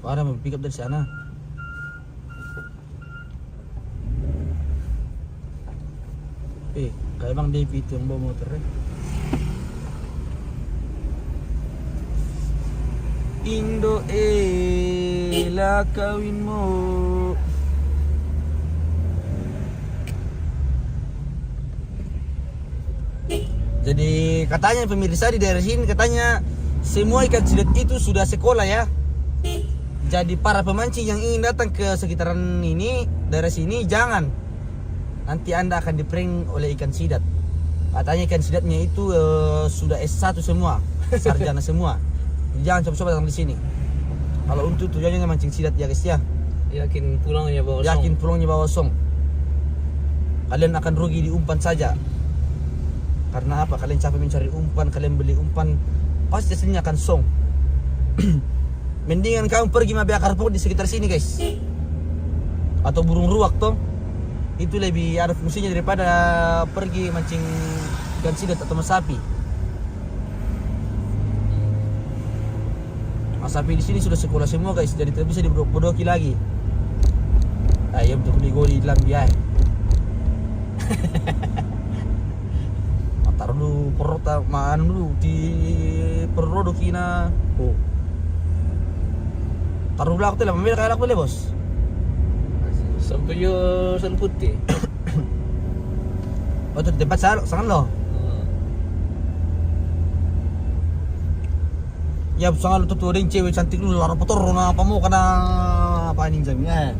Ada mau pick up dari sana. Eh, kayak Bang Devi itu yang bawa motor ya. Indo, eh, la kawinmu. Jadi katanya pemirsa, di daerah sini katanya semua ikan sidat itu sudah sekolah ya. Jadi para pemancing yang ingin datang ke sekitaran ini, daerah sini, jangan. Nanti Anda akan diprank oleh ikan sidat. Katanya ikan sidatnya itu, eh, sudah S satu semua, sarjana semua. Jadi jangan coba-coba datang di sini. Kalau untuk tujuannya mancing sidat ya guys ya. Yakin pulangnya bawa song. Yakin pulangnya bawa song. Kalian akan rugi di umpan saja. Karena apa? Kalian capek mencari umpan, kalian beli umpan, pasti hasilnya akan song. Mendingan kamu pergi ma beakar pok di sekitar sini guys, atau burung ruak toh. Itu lebih ada fungsinya daripada pergi mancing ikan sidat atau masapi. Masapi di sini sudah sekolah semua guys, jadi tidak bisa dibodoki lagi. Ayo untuk bego di lambi ay. Taruh dulu perut, ma anu dulu di perut dulu kina. Oh. Taruh belakang tuh lah, mamila kayak aku le bos. Sampai yo san putih. Oh, itu tempat saya sangat loh. Ya, sangat tuh, tuh, ada yang cewek cantik dulu, lara petor, na apa mau kena apa ini jam ya.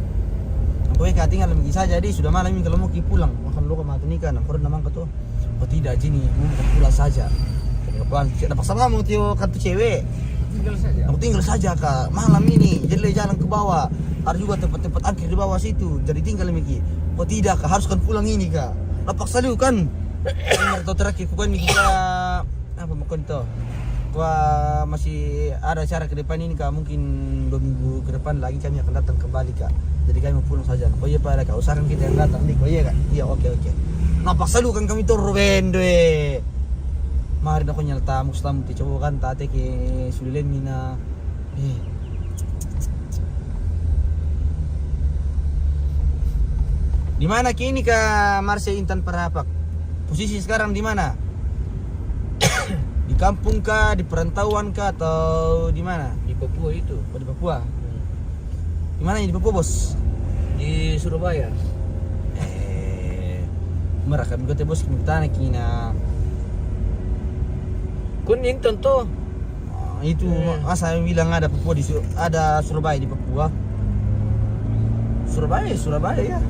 Aku ya tinggal lagi saja, jadi sudah malam ini kalau mau ki pulang, makan lo ke mata nikah, nah, kurang namang ke tuh. Oh tidak, Jini, mau makan pulang saja. Kenapa? Tidak paksa kamu, Tio, kata cewek. Tinggal saja. Aku tinggal saja, Kak. Malam ini, jadi jalan ke bawah. Ada juga tempat-tempat akhir di bawah situ. Jadi tinggal, Miki. Oh tidak, Kak, harus kan pulang ini, Kak. Lepas selalu kan. Atau terakhir ku kan, Miki, apa makan toh? Wah, masih ada acara ke depan ini, Kak. Mungkin dua minggu ke depan lagi kami akan datang kembali, Kak. Jadi kami mau pulang saja. Oh iya, Pak, Kak. Usahakan kita yang datang nih. Oh iya, Kak. Iya, oke, oke. Napa selalu kan kami tuh Ruben deh. Mari aku nyala tamu, tamu ti coba kan tate ke sulilen mina. Eh. Di mana kini, Kak Marsha Intan Parapak? Posisi sekarang di mana? Di kampung kah, di perantauan kah, atau di mana? Di Papua itu. Oh, di Papua. Hmm. Di mana di Papua, Bos? Di Surabaya. Eh, merah kami kata, Bos, kami tanya kina. Kun Intan toh. Ah, itu masa bilang ada Papua di Sur-, ada Surabaya di Papua. Surabaya, Surabaya ya.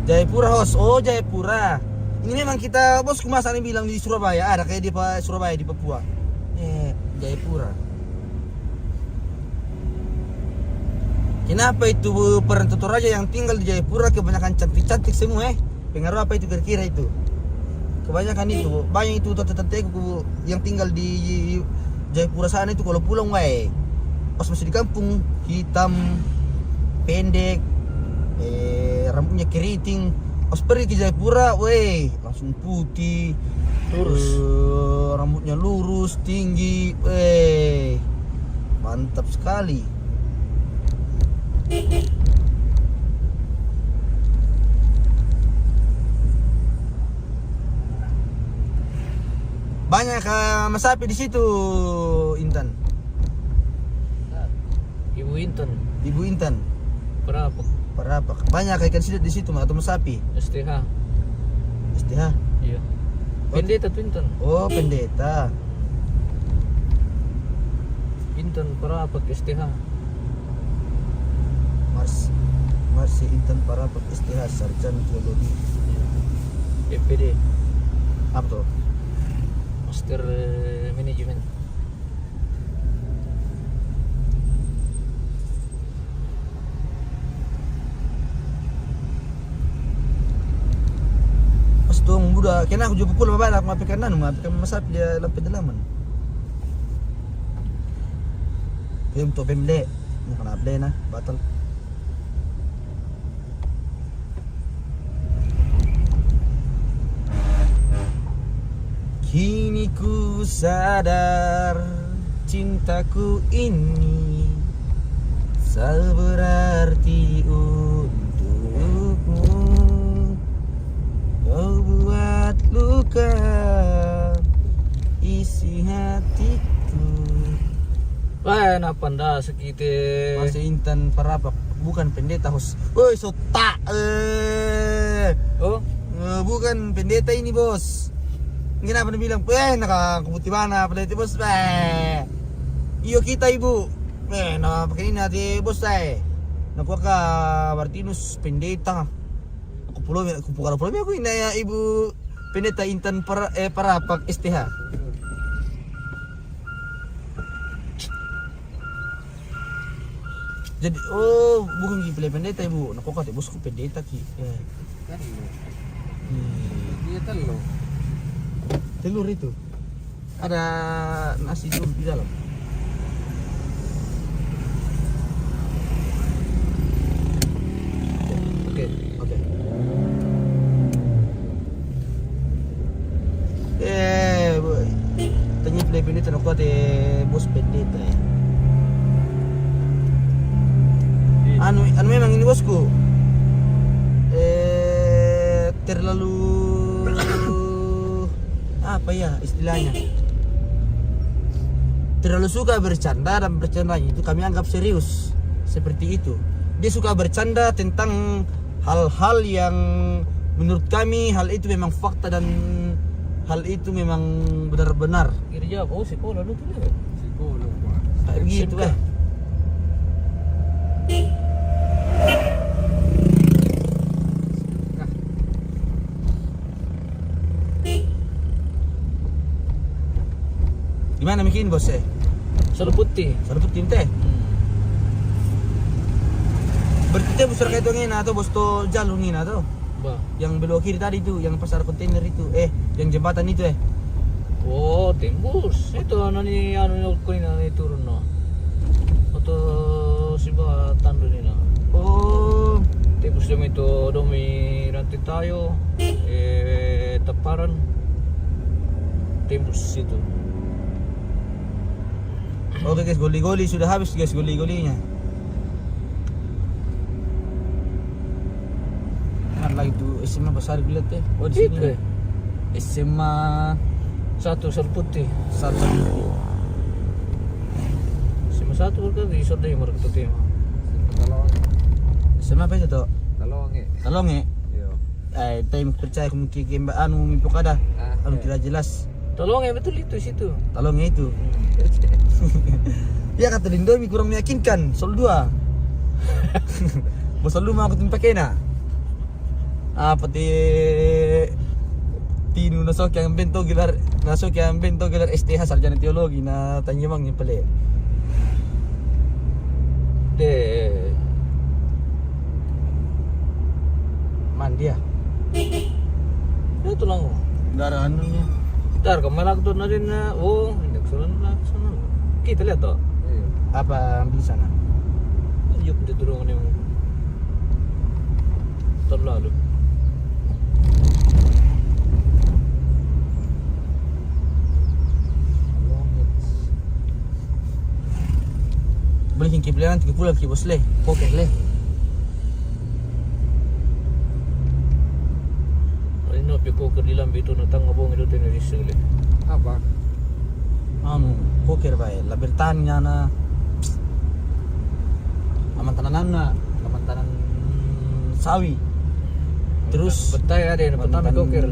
Jayapura, host. Oh, Jayapura. Ini memang kita, Bos, ku masa ini bilang di Surabaya. Ada kayak di Pa-, Surabaya di Papua. Eh, Jayapura. Kenapa itu perantau Toraja yang tinggal di Jayapura kebanyakan cantik-cantik semua, eh? Pengaruh apa itu kira-kira itu? Kebanyakan itu, banyak itu tante-tanteku yang tinggal di Jayapura sana itu kalau pulang, wae, pas masih di kampung, hitam, pendek, eh, rambutnya keriting. Pas pergi ke Jayapura, weh, langsung putih, lurus. Eh, rambutnya lurus, tinggi, weh, mantap sekali. Banyak, eh, masapi di situ, Intan. Ibu Intan. Ibu Intan. Parapak. Parapak. Banyak ikan sidat di situ, atau masapi? S T H. S T H? Iya. Oh. Pendeta tuh Intan. Oh, pendeta. Intan Parapak S T H. Mars-, Marsha Intan Parapak S T H, sarjana teologi. Iya. M P D. Apa tuh? Master, eh, Manajemen. Pas tuang buda, kena aku jumpa pula babala, aku mapikan nanu, mapikan masapi dia lampe dalaman. Pem to pem le, bukan able na, batal. Kini ku sadar cintaku ini tak berarti untukmu. Kau buat luka isi hatiku. Weh, napa nda sakit, eh? Masih Intan Parapak, bukan pendeta, Bos. Woi, sotak, eh. Oh? Eh, bukan pendeta ini, Bos. Kenapa dia bilang, "Eh, naka kuputi bana pendeta, Bos." Eh. Iyo kita, Ibu. Eh, na pakai ini nanti, Bos, eh. Nakuaka Martinus pendeta. Aku pulo, aku pulo, pulo aku ini ya, Ibu Pendeta Intan Para-, eh, Parapak S T H. Jadi, oh, bukan ki pilih pendeta, Ibu. Nah, kok kata bosku pendeta ki. Eh. Kan lo. Hmm. Dia telo. Telur itu. Ada nasi dulu di dalam. Oke, oke. Eh, boy. Tanya pilih pendeta, nak kuat, eh, bos pendeta, eh. Anu, anu memang ini bosku. Eh, terlalu, apa ya istilahnya? Terlalu suka bercanda dan bercandanya itu kami anggap serius. Seperti itu. Dia suka bercanda tentang hal-hal yang menurut kami hal itu memang fakta dan hal itu memang benar-benar. Gereja apa? Oh, sekolah dulu tuh, ya? Sekolah, Pak. Kayak gitu, S M K. Eh. Di mana mikin, Bos, eh? Solo Putih. Solo Putih, teh. Hmm. Berarti teh busur kayak itu ngena atau bos to jalu ngena atau? Ba. Yang belok kiri tadi itu, yang pasar kontainer itu, eh, yang jembatan itu, eh. Oh, tembus. Itu anu ni, anu ni, aku ni, anu ni turun, no. Atau si ba tandu ni, no. Oh. Tembus demi itu, demi nanti tayo, eh, teparan. Tembus situ. Oke, guys, goli-goli sudah habis, guys, goli-golinya. Kan lagi tuh S M A besar gue liat, eh. Oh, di sini. Itu, eh. S M A satu Solo Putih. Satu Solo Putih. S M A satu kan di Sodai, mereka tuh tema. Talong. S M A apa itu, Tok? Talong, eh. Talong, eh? Iya. Eh, tapi percaya aku mungkin anu, mimpi kada. Ah, anu, iya. Tidak jelas. Talong, eh, betul itu situ. Talong itu. Hmm. Ya, kata Lindo, mi kurang meyakinkan. Sol dua. Bos lu mau aku pakai na. Apa ti tinu naso kian bento gelar, naso kian bento gelar S T H, sarjana teologi, na tanya bang yang pele. De. Man dia. Ya, tulang. Nggak ada anunya. Ntar kemana aku tuh nadin, oh, ini kesulitan lah, sana. Kita lihat toh. Iya. Apa di sana? Yuk, di turun ini. Terlalu. Boleh kiki beli nanti pulang ki bos le. Oke le. Ini no piko ke dilam itu natang ngabong itu tene di sule. Apa? Anu, koker bae, la bertanya na. Aman tananan na, aman tanan sawi. Terus betai ada yang pertama koker.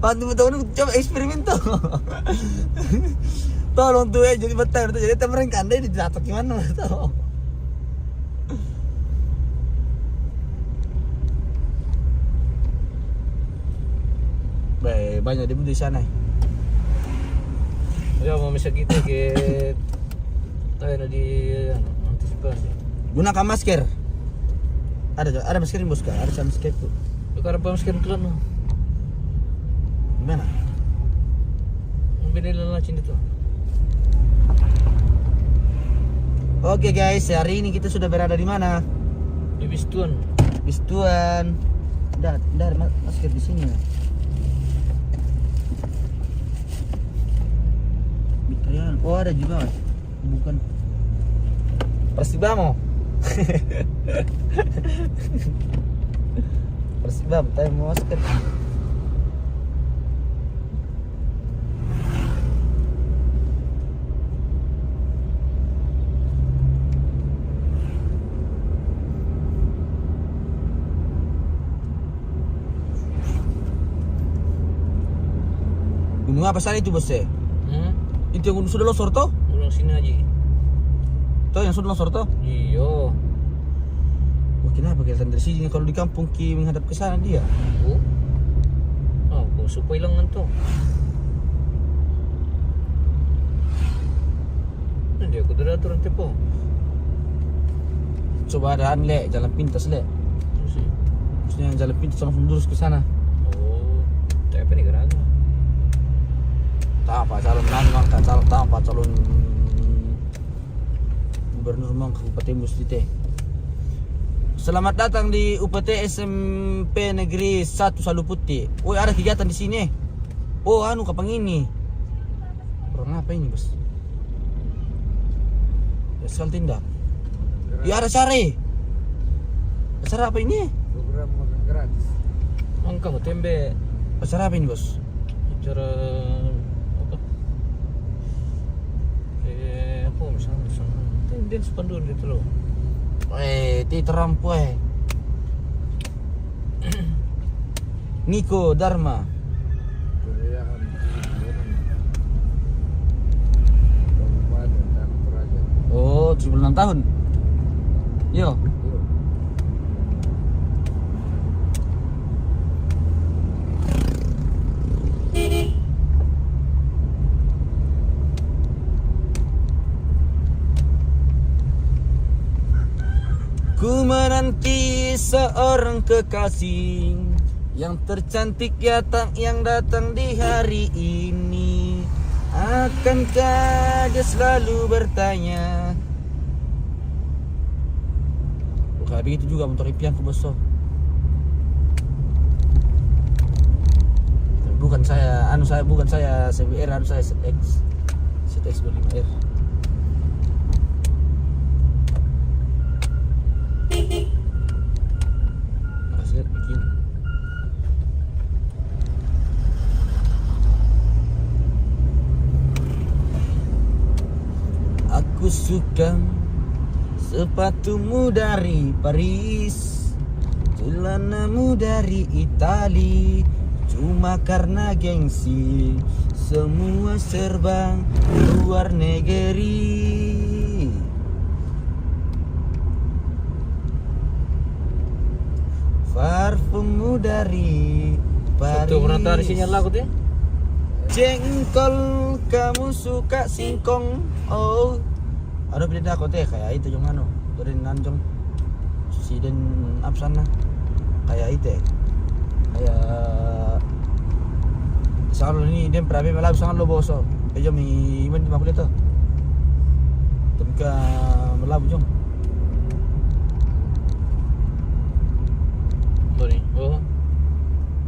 Waktu betul coba eksperimen tuh. Tolong tuh, eh, jadi betai, jadi temen kan deh di jatuh gimana tuh. Bae, banyak debu di sana. Ya, mau bisa kita ke, tayo na di, anu, antisipasi. Gunakan masker. Ada, ada masker, bos, kah? Ada sama masker tuh. Bukan apa masker tuh, anu. Gimana? Mobil ini lalaci itu. Oke, guys, hari ini kita sudah berada di mana? Di Bistuan. Bistuan. Nda, nda ada ma-, masker di sini ya. Ayan. Oh, ada juga. Bukan. Persibamo. Persibam, tayo mo masker. Apa sana itu, Bos, eh? Hmm? Itu yang sudah losor, toh? Ulang sini aja. Toh, yang sudah losor, toh? Iyo. Wah, kenapa kelihatan dari sini? Kalau di kampung ki menghadap ke sana dia. Oh. Oh, kok supaya hilang tuh. Nah, dia aku dari aturan tepo. Coba ada anu, Lek, jalan pintas, Lek. Terus ya? Maksudnya jalan pintas langsung lurus ke sana. Oh, tapi apa nih, gerakan? Tapa calon nang, angka calon tapa calon gubernur mang Kabupaten Musti te. Selamat datang di U P T S M P Negeri Satu Saluputi. Woi, ada kegiatan di sini. Oh, anu, kapan ini? Orang apa ini, Bos? Ya, sekali tindak. Ya, ada acara. Acara apa ini? Program makan gratis. Angka mau tembe. Acara apa ini, Bos? Acara apa? Eh, apa misalnya, misalnya? Ten, ten sepandu itu loh. Eh, ti terampu, eh. Niko Dharma. Perayaan tujuh puluh enam Kabupaten Tanah Toraja. Oh, tujuh puluh enam tahun. Yo. Yo. Ku menanti seorang kekasih yang tercantik datang, yang datang di hari ini. Akankah dia selalu bertanya? Bukan begitu juga motor impianku, Bos. Bukan saya, anu, saya, bukan saya C B R, anu, saya Z X. Z X dua lima R. Makasih, Dad, bikin. Aku suka sepatumu dari Paris, celanamu dari Itali, cuma karena gengsi, semua serba luar negeri. Parfummu dari Paris. Satu pernah tahu isinya lagu tuh? Jengkol, kamu suka singkong. Oh. Ada beda kau teh, kayak itu jong anu. Tuh den anu jong. Si den apa sana? Kayak itu. Kayak selalu ini den perabe malabu sangat lo boso. Pejo mi iman di makulit tuh. Tapi ka malabu jong. Tuh nih. Oh.